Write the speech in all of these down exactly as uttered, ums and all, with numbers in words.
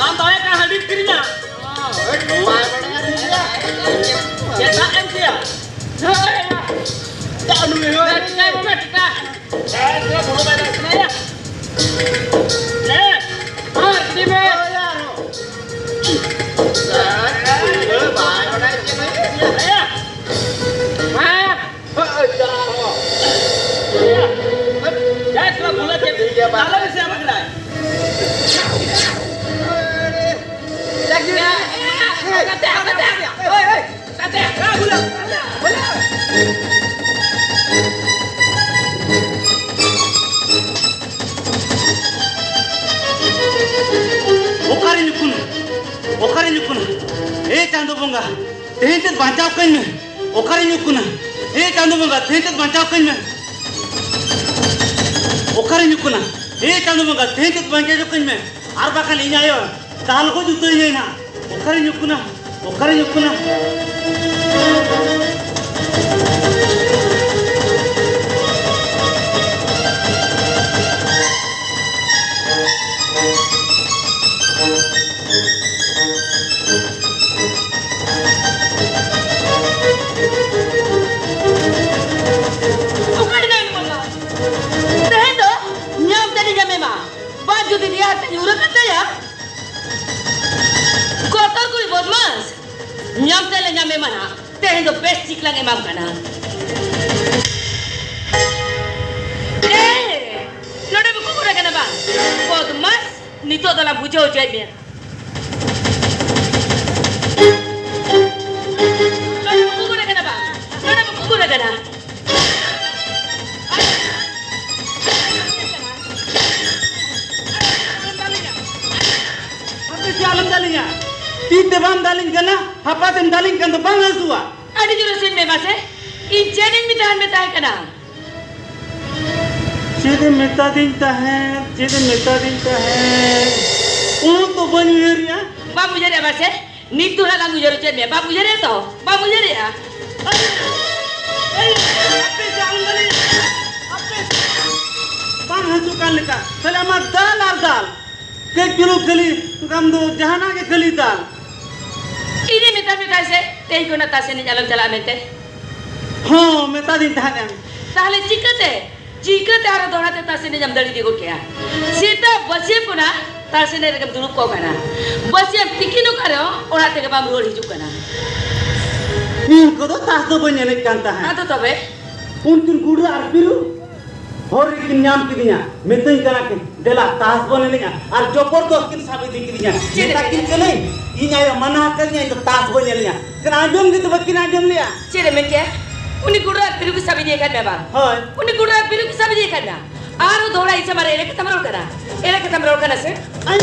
ᱟᱢ ᱫᱚ ᱦᱩᱭᱩᱜ ᱠᱟᱱᱟ ᱦᱟᱺᱰᱤᱢ ᱠᱤᱨᱤᱧᱟ᱾ ᱪᱮᱫᱟᱜ ᱮᱢ ᱠᱮᱭᱟ? ᱴᱟᱴᱟ ᱵᱚᱞᱮ ᱴᱟᱴᱟ᱾ ᱦᱮᱸ, ᱤᱫᱤ ᱢᱮ᱾ ᱦᱮᱸ᱾ ᱚᱠᱟᱨᱮ ᱧᱩᱠᱩᱱᱟ? ᱚᱠᱟᱨᱮ ᱧᱩᱠᱩᱱᱟ? ᱮ ᱪᱟᱸᱫᱚ ᱵᱚᱸᱜᱟ, ᱛᱮᱦᱮᱧ ᱛᱮᱫ ᱵᱟᱧᱪᱟᱣ ᱠᱟᱹᱧ ᱢᱮ᱾ ᱚᱠᱟᱨᱮ ᱧᱩᱠᱩᱱᱟ? ᱮ ᱪᱟᱸᱫᱚ ᱵᱚᱸᱜᱟ, ᱛᱮᱦᱮᱧ ᱛᱮᱫ ᱵᱟᱧᱪᱟᱣ ᱠᱟᱹᱧ ᱢᱮ᱾ ᱚᱠᱟᱨᱮ ᱧᱩᱠᱩᱱᱟ? ᱮ ᱪᱟᱸᱫᱚ ᱵᱚᱸᱜᱟ, ᱛᱮᱦᱮᱧ ᱛᱮᱫ ᱵᱟᱧᱪᱟᱣ ᱠᱟᱹᱧ ᱢᱮ᱾ ᱟᱨ ᱵᱟᱠᱷᱟᱱ ᱤᱧ ᱟᱭᱳ ᱫᱟᱞ ᱜᱚᱡ ᱩᱛᱟᱹᱨᱤᱧᱟᱭ ᱱᱟᱦᱟᱜ᱾ ᱚᱠᱟᱨᱮ ᱧᱩᱠᱩᱱᱟ? ᱚᱠᱟᱨᱮ ᱧᱩᱠᱩᱱᱟ? ᱚᱠᱟᱨᱮ ᱢᱮᱱᱟᱭᱟ ᱱᱩᱭ ᱵᱚᱸᱜᱟ? ᱛᱮᱦᱮᱧ ᱫᱚ ᱧᱟᱢ ᱛᱮ ᱞᱤᱧ ᱧᱟᱢᱮ ᱢᱟ᱾ ᱵᱟᱝ ᱡᱩᱫᱤ ᱱᱤᱭᱟᱹ ᱦᱟᱨᱛᱟ ᱧᱩᱨ ᱟᱠᱟᱱ ᱛᱟᱭᱟ᱾ ᱠᱚᱛᱚᱨ ᱠᱩᱲᱤ ᱵᱚᱫᱢᱟᱥ, ᱧᱟᱢ ᱛᱮ ᱞᱮ ᱧᱟᱢᱮ ᱢᱟ ᱱᱟᱦᱟᱜ᱾ ᱛᱮᱦᱮᱧ ᱫᱚ ᱵᱮᱥ ᱴᱷᱤᱠ ᱞᱟᱝ ᱮᱢᱟᱢ ᱠᱟᱱᱟ᱾ ᱮ, ᱱᱚᱰᱮ ᱵᱟᱠᱚ ᱜᱚᱲ ᱠᱟᱱᱟ ᱵᱟᱝ? ᱵᱚᱫᱢᱟᱥ, ᱱᱤᱛᱚᱜ ᱫᱚ ᱞᱟᱝ ᱵᱩᱡᱷᱟᱹᱣ ᱦᱚᱪᱚᱭᱮᱫ ᱢᱮᱭᱟ᱾ ᱱᱚᱰᱮ ᱵᱟᱠᱚ ᱜᱚᱲ ᱠᱟᱱᱟ ᱵᱟᱝ? ᱱᱚᱰᱮ ᱵᱟᱠᱚ ᱜᱚᱲ ᱠᱟᱱᱟ᱾ ᱦᱟᱯᱮ ᱥᱮ ᱟᱞᱚᱢ ᱫᱟᱞᱤᱧᱟ᱾ ᱛᱤ ᱛᱮ ᱵᱟᱢ ᱫᱟᱞᱤᱧ ᱠᱟᱱᱟ, ᱦᱟᱯᱟ ᱛᱮᱢ ᱫᱟᱞᱤᱧ ᱠᱷᱟᱱ ᱫᱚ ᱵᱟᱝ ᱦᱟᱹᱥᱩᱣᱟ? ᱟᱹᱰᱤ ᱡᱳᱨ ᱨᱚᱥᱮᱧ ᱢᱮ ᱢᱟᱥᱮ᱾ ᱤᱧ ᱪᱮᱫ ᱤᱧ ᱢᱮᱛᱟᱦᱟᱱ ᱢᱮᱛᱟᱭ ᱠᱟᱱᱟ? ᱪᱮᱫ ᱮᱢ ᱢᱮᱛᱟᱫᱤᱧ ᱛᱟᱦᱮᱸᱫ, ᱪᱮᱫ ᱮᱢ ᱢᱮᱛᱟᱫᱤᱧ ᱛᱟᱦᱮᱸᱫ? ᱚᱱᱟ ᱛᱚ ᱵᱟᱹᱧ ᱩᱭᱦᱟᱹᱨᱮᱜᱼᱟ᱾ ᱵᱟᱢ ᱩᱭᱦᱟᱹᱨᱮᱜᱼᱟ ᱢᱟᱥᱮ? ᱱᱤᱛ ᱫᱚ ᱦᱟᱸᱜ ᱞᱟᱝ ᱩᱭᱦᱟᱹᱨ ᱦᱚᱪᱚᱭᱮᱫ ᱢᱮᱭᱟ᱾ ᱵᱟᱢ ᱩᱭᱦᱟᱹᱨᱮᱜᱼᱟ ᱛᱚ? ᱵᱟᱢ ᱩᱭᱦᱟᱹᱨᱮᱜᱼᱟ? ᱟᱯᱮ ᱡᱟᱝ ᱫᱟᱞᱤᱧ, ᱟᱯᱮ ᱵᱟᱝ ᱦᱤᱡᱩᱜ ᱠᱟᱱ ᱞᱮᱠᱟ᱾ ᱛᱟᱦᱞᱮ ᱟᱢᱟᱜ ᱫᱟᱞ ᱟᱨ ᱫᱟᱞ᱾ ᱠᱟᱹᱡ ᱪᱩᱞᱩᱝ ᱠᱷᱟᱹᱞᱤ ᱟᱢ ᱫᱚ ᱡᱟᱦᱟᱱᱟᱜ ᱜᱮ ᱠᱷᱟᱹᱞᱤ ᱫᱟᱞ᱾ ᱤᱧᱮ ᱢᱮᱛᱟ ᱢᱮᱛᱟᱭ ᱥᱮ, ᱛᱮᱦᱮᱧ ᱠᱷᱚᱱᱟᱜ ᱛᱟᱥ ᱮᱱᱮᱡ ᱟᱞᱚᱢ ᱪᱟᱞᱟᱜᱼᱟ ᱢᱮᱱᱛᱮ᱾ ᱦᱚᱸ, ᱢᱮᱛᱟ ᱫᱤᱧ ᱛᱟᱦᱮᱸᱫ ᱮᱢ᱾ ᱛᱟᱦᱞᱮ ᱪᱤᱠᱟᱹᱛᱮ, ᱪᱤᱠᱟᱹᱛᱮ ᱟᱨᱚ ᱫᱚᱦᱲᱟ ᱛᱮ ᱛᱟᱥ ᱮᱱᱮᱡ ᱮᱢ ᱫᱟᱲᱮ ᱤᱫᱤ ᱜᱚᱫ ᱠᱮᱜᱼᱟ? ᱥᱮᱛᱟᱜ ᱵᱟᱹᱥᱭᱟᱹᱢ ᱠᱷᱚᱱᱟᱜ ᱛᱟᱥ ᱮᱱᱮᱡ ᱨᱮᱜᱮᱢ ᱫᱩᱲᱩᱵ ᱠᱚᱜ ᱠᱟᱱᱟ᱾ ᱵᱟᱹᱥᱭᱟᱹᱢ ᱛᱤᱠᱤᱱᱚᱜ ᱠᱟᱱ ᱨᱮᱦᱚᱸ ᱚᱲᱟᱜ ᱛᱮᱜᱮ ᱵᱟᱢ ᱨᱩᱣᱟᱹᱲ ᱦᱤᱡᱩᱜ ᱠᱟᱱᱟ᱾ ᱤᱧ ᱠᱚᱫᱚ ᱛᱟᱥ ᱫᱚ ᱵᱟᱹᱧ ᱮᱱᱮᱡ ᱠᱟᱱ ᱛᱟᱦᱮᱸᱫ᱾ ᱟᱫᱚ ᱛᱚᱵᱮ? ᱩᱱᱠᱤᱱ ᱜᱩᱰᱨᱟᱹ ᱟᱨ ᱯᱤᱨᱩ ᱦᱚᱨ ᱨᱮᱠᱤᱱ ᱧᱟᱢ ᱠᱤᱫᱤᱧᱟ, ᱢᱤᱛᱟᱹᱧ ᱠᱟᱱᱟ ᱠᱤᱱ, "ᱫᱮᱞᱟ ᱛᱟᱥ ᱵᱚᱱ ᱮᱱᱮᱡᱼᱟ", ᱟᱨ ᱡᱚᱵᱚᱨᱫᱚᱥ ᱠᱤᱱ ᱥᱟᱵ ᱤᱫᱤ ᱠᱤᱫᱤᱧᱟ᱾ ᱪᱮᱫ ᱮᱢ ᱢᱮᱛᱟ ᱠᱤᱱ ᱢᱮᱱᱟ? ᱠᱟᱹᱱᱟᱹᱧ, "ᱤᱧ ᱟᱭᱳ ᱢᱟᱱᱟ ᱟᱠᱟᱫᱤᱧᱟ, ᱤᱧ ᱫᱚ ᱛᱟᱥ ᱵᱟᱹᱧ ᱮᱱᱮᱡᱼᱟ", ᱠᱷᱟᱱ ᱟᱸᱡᱚᱢ ᱜᱮᱛᱚ ᱵᱟᱹᱠᱤᱱ ᱟᱸᱡᱚᱢ ᱞᱮᱜᱼᱟ᱾ ᱪᱮᱫ ᱮᱢ ᱢᱮᱱ ᱠᱮᱜᱼᱟ? ᱩᱱᱤ ᱜᱩᱰᱨᱟᱹ ᱟᱨ ᱯᱤᱨᱩ ᱠᱤᱱ ᱥᱟᱵ ᱤᱫᱤᱭᱮ ᱠᱟᱱ ᱢᱮᱭᱟ ᱵᱟᱝ? ᱦᱳᱭ᱾ ᱩᱱᱤ ᱜᱩᱰᱨᱟᱹ ᱟᱨ ᱯᱤᱨᱩ ᱠᱤᱱ ᱥᱟᱵ ᱤᱫᱤᱭᱮ ᱠᱟᱱ ᱢᱮᱭᱟ? ᱟᱨᱦᱚᱸ ᱫᱚᱦᱲᱟ ᱤᱧ ᱥᱟᱢᱟᱝ ᱨᱮ ᱮᱲᱮ ᱠᱟᱛᱷᱟᱢ ᱨᱚᱲ ᱠᱟᱱᱟ, ᱮᱲᱮ ᱠᱟᱛᱷᱟᱢ ᱨᱚᱲ ᱠᱟᱱᱟ ᱥᱮ? ᱟᱭ-,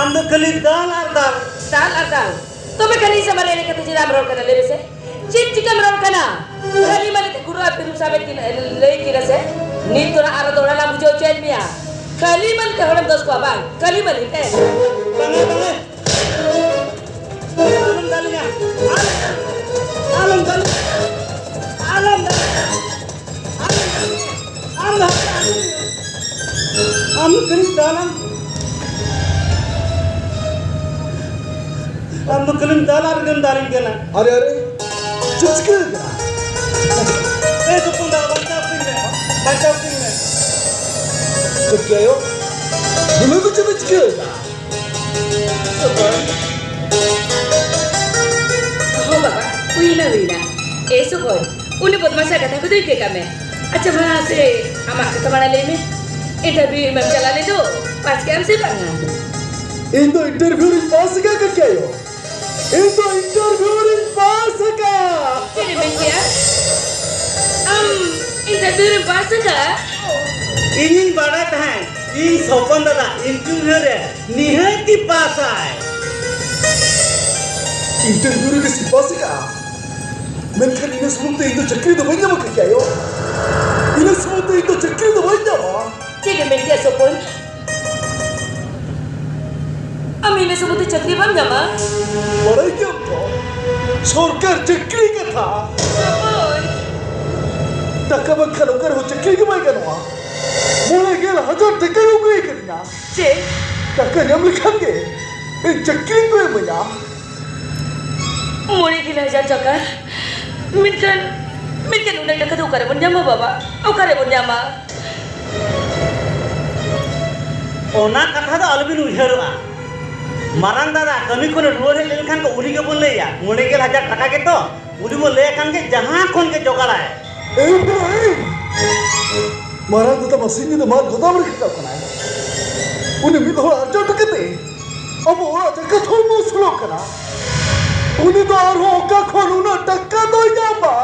ᱟᱢ ᱫᱚ ᱠᱷᱟᱹᱞᱤ ᱫᱟᱞ ᱟᱨ ᱫᱟᱞ᱾ ᱫᱟᱞ ᱟᱨ ᱫᱟᱞ? ᱛᱚᱵᱮ ᱠᱷᱟᱱ ᱤᱧ ᱥᱟᱢᱟᱝ ᱨᱮ ᱮᱲᱮ ᱠᱟᱛᱷᱟ ᱪᱮᱫᱟᱜ ᱮᱢ ᱨᱚᱲ ᱠᱟᱱᱟ, ᱞᱟᱹᱭ ᱢᱮᱥᱮ? ᱪᱮᱫ ᱪᱤᱠᱟᱹᱢ ᱨᱚᱲ ᱠᱟᱱᱟ? ᱠᱷᱟᱹᱞᱤ ᱢᱟᱹᱞᱤ ᱛᱮ ᱜᱩᱰᱨᱟᱹ ᱟᱨ ᱯᱤᱨᱩ ᱥᱟᱵᱮᱫ ᱠᱤᱱ ᱞᱟᱹᱭ ᱠᱤᱱᱟ ᱥᱮ? ᱱᱤᱛ ᱫᱚ ᱱᱟᱜ ᱟᱨᱚ ᱫᱚᱦᱲᱟ ᱞᱟᱝ ᱵᱩᱡᱷᱟᱹᱣ ᱦᱚᱪᱚᱭᱮᱫ ᱢᱮᱭᱟ᱾ ᱠᱷᱟᱹᱞᱤ ᱢᱟᱹᱞᱤ ᱛᱮ ᱦᱚᱲᱮᱢ ᱫᱚᱥ ᱠᱚᱣᱟ ᱵᱟᱝ? ᱠᱷᱟᱹᱞᱤ ᱢᱟᱹᱞᱤ ᱛᱮ᱾ ᱵᱟᱝᱟ, ᱵᱟᱝᱟ᱾ ᱟᱞᱚᱢ ᱫᱟᱞᱤᱧᱟ᱾ ᱟᱞᱚᱢ, ᱟᱞᱚᱢ ᱫᱟᱞᱤᱧᱟ᱾ ᱟᱞᱚᱢ ᱫᱟᱞᱤᱧᱟ᱾ ᱟᱞᱚᱢ ᱫᱟᱞᱤᱧᱟ᱾ ᱟᱢ ᱫᱚ ᱟᱢ ᱫᱚ ᱠᱷᱟᱹᱞᱤ ᱫᱟᱞᱟᱢ᱾ ᱟᱢ ᱫᱚ ᱠᱷᱟᱹᱞᱤᱢ ᱫᱟᱞᱟ ᱟᱨ ᱜᱮᱢ ᱫᱟᱞᱤᱧ ᱠᱟᱱᱟ᱾ ᱟᱨᱮ, ᱟᱨᱮ, ᱪᱮᱫ ᱪᱤᱠᱟᱹ ᱟᱠᱟᱱᱟ? ᱮ ᱛᱩᱯᱩᱱ ᱫᱟ, ᱵᱟᱧᱪᱟᱣ ᱠᱟᱹᱧ ᱢᱮ᱾ ᱵᱟᱧᱪᱟᱣ ᱠᱟᱹᱧ ᱢᱮ᱾ ᱠᱟᱹᱴᱤᱡ ᱟᱭᱳ, ᱱᱩᱱᱟᱹᱜ ᱫᱚ ᱪᱮᱫ ᱮ ᱪᱤᱠᱟᱹ ᱟᱠᱟᱱᱟ? ᱥᱚᱵᱚᱨ᱾ ᱦᱚᱸ ᱵᱟᱵᱟ, ᱦᱩᱭᱱᱟ, ᱦᱩᱭᱱᱟ᱾ ᱮ ᱥᱚᱵᱚᱨ, ᱩᱱᱤ ᱵᱚᱫᱢᱟᱥᱟᱜ ᱠᱟᱛᱷᱟ ᱠᱚᱫᱚ ᱤᱠᱟᱹ ᱠᱟᱜ ᱢᱮ᱾ ᱟᱪᱪᱷᱟ ᱢᱟ, ᱥᱮ ᱟᱢᱟᱜ ᱠᱟᱛᱷᱟ ᱢᱟᱲᱟᱝ ᱞᱟᱹᱭ ᱢᱮ᱾ ᱤᱱᱴᱟᱨᱵᱷᱤᱭᱩ ᱮᱢᱮᱢ ᱪᱟᱞᱟᱣ ᱞᱮᱱ ᱫᱚ, ᱯᱟᱥ ᱠᱮᱜ ᱟᱢ ᱥᱮ ᱵᱟᱝᱟ? ᱤᱧ ᱫᱚ ᱤᱱᱴᱟᱨᱵᱷᱤᱭᱩ ᱨᱤᱧ ᱯᱟᱥ ᱟᱠᱟᱫ ᱠᱟᱱ ᱜᱮᱭᱟ ᱭᱳ᱾ ᱤᱧ ᱫᱚ ᱤᱱᱴᱟᱨᱵᱷᱤᱭᱩ ᱨᱤᱧ ᱯᱟᱥ ᱟᱠᱟᱫ᱾ ᱪᱮᱫ ᱮᱢ ᱢᱮᱱ ᱠᱮᱜᱼᱟ? ᱟᱢ ᱤᱱᱴᱟᱨᱵᱷᱤᱭᱩ ᱨᱮᱢ ᱯᱟᱥ ᱟᱠᱟᱫᱼᱟ? ᱤᱧᱤᱧ ᱵᱟᱲᱟᱭ ᱛᱟᱦᱮᱸᱫ, ᱤᱧ ᱥᱚᱯᱚᱱ ᱫᱟᱫᱟ ᱤᱱᱴᱟᱨᱵᱷᱤᱭᱩ ᱨᱮ ᱱᱤᱦᱟᱹᱛ ᱜᱮ ᱯᱟᱥᱟᱭ᱾ ᱤᱱᱴᱟᱨᱵᱷᱤᱭᱩ ᱨᱮᱜᱮ ᱥᱮ ᱯᱟᱥ ᱟᱠᱟᱫᱼᱟ? ᱢᱮᱱᱠᱷᱟᱱ ᱤᱱᱟᱹ ᱥᱩᱢᱩᱝ ᱛᱮ ᱤᱧ ᱫᱚ ᱪᱟᱹᱠᱨᱤ ᱫᱚ ᱵᱟᱹᱧ ᱧᱟᱢ ᱟᱠᱟᱫ ᱜᱮᱭᱟ ᱭᱳ᱾ ᱤᱱᱟᱹ ᱥᱩᱢᱩᱝ ᱛᱮ ᱤᱧ ᱫᱚ ᱪᱟᱹᱠᱨᱤ ᱫᱚ ᱵᱟᱹᱧ ᱧᱟᱢᱟ᱾ ᱪᱮᱫ ᱮᱢ ᱢᱮᱱ ᱠᱮᱜᱼᱟ ᱥᱚᱯᱚᱱ? ᱟᱢ ᱤᱱᱟᱹ ᱥᱩᱢᱩᱝ ᱛᱮ ᱪᱟᱹᱠᱨᱤ ᱵᱟᱢ ᱧᱟᱢᱟ? ᱵᱟᱲᱟᱭ ᱜᱮᱭᱟᱢ ᱛᱚ, ᱥᱚᱨᱠᱟᱨ ᱪᱟᱹᱠᱨᱤ ᱠᱟᱛᱷᱟ᱾ ᱥᱚᱯᱚᱱ᱾ ᱴᱟᱠᱟ ᱵᱟᱝᱠᱷᱟᱱ ᱚᱠᱟ ᱨᱮᱦᱚᱸ ᱪᱟᱹᱠᱨᱤ ᱜᱮ ᱵᱟᱭ ᱜᱟᱱᱚᱜᱼᱟ᱾ ᱢᱚᱬᱮ ᱜᱮᱞ ᱦᱟᱡᱟᱨ ᱴᱟᱠᱟ ᱠᱚ ᱠᱚᱭ ᱠᱟᱹᱫᱤᱧᱟ᱾ ᱪᱮᱫ? ᱴᱟᱠᱟ ᱧᱟᱢ ᱞᱮᱠᱷᱟᱱ ᱜᱮ ᱤᱧ ᱪᱟᱹᱠᱨᱤ ᱠᱚ ᱮᱢᱟᱹᱧᱟ᱾ ᱢᱚᱬᱮ ᱜᱮᱞ ᱦᱟᱡᱟᱨ ᱴᱟᱠᱟ? ᱢᱮᱱᱠᱷᱟᱱ, ᱢᱮᱱᱠᱷᱟᱱ ᱩᱱᱟᱹᱜ ᱴᱟᱠᱟ ᱫᱚ ᱚᱠᱟ ᱨᱮᱵᱚᱱ ᱧᱟᱢᱟ ᱵᱟᱵᱟ? ᱚᱠᱟ ᱨᱮᱵᱚᱱ ᱧᱟᱢᱟ? ᱚᱱᱟ ᱠᱟᱛᱷᱟ ᱫᱚ ᱟᱞᱚᱵᱤᱱ ᱩᱭᱦᱟᱹᱨᱚᱜᱼᱟ᱾ ᱢᱟᱨᱟᱝ ᱫᱟᱫᱟ ᱠᱟᱹᱢᱤ ᱠᱷᱚᱱᱮ ᱨᱩᱣᱟᱹᱲ ᱦᱮᱡ ᱞᱮᱱᱠᱷᱟᱱ ᱫᱚ ᱩᱱᱤ ᱜᱮᱵᱚᱱ ᱞᱟᱹᱭᱟ, ᱢᱚᱬᱮ ᱜᱮᱞ ᱦᱟᱡᱟᱨ ᱴᱟᱠᱟ ᱜᱮᱛᱚ, ᱩᱱᱤ ᱵᱚᱱ ᱞᱟᱹᱭᱟᱭ ᱠᱷᱟᱱ ᱜᱮ ᱡᱟᱦᱟᱸ ᱠᱷᱚᱱ ᱜᱮ ᱡᱚᱜᱟᱲᱟᱭ᱾ ᱮᱭ ᱵᱩᱰᱷᱟᱹ, ᱮᱭ! ᱢᱟᱨᱟᱝ ᱫᱟᱫᱟ ᱢᱟ ᱥᱤᱧ ᱧᱤᱫᱟᱹ ᱢᱟᱫ ᱜᱚᱫᱟᱢ ᱨᱮ ᱠᱷᱟᱴᱟᱜ ᱠᱟᱱᱟᱭ᱾ ᱩᱱᱤ ᱢᱤᱫ ᱦᱚᱲ ᱟᱨᱡᱟᱣ ᱴᱟᱠᱟ ᱛᱮ ᱟᱵᱚ ᱚᱲᱟᱜ ᱡᱟᱭᱜᱟ ᱛᱷᱚᱲ ᱢᱚᱥᱞᱚᱜ ᱠᱟᱱᱟ᱾ ᱩᱱᱤ ᱫᱚ ᱟᱨᱦᱚᱸ ᱚᱠᱟ ᱠᱷᱚᱱ ᱩᱱᱟᱹᱜ ᱴᱟᱠᱟ ᱫᱚᱭ ᱧᱟᱢᱟ?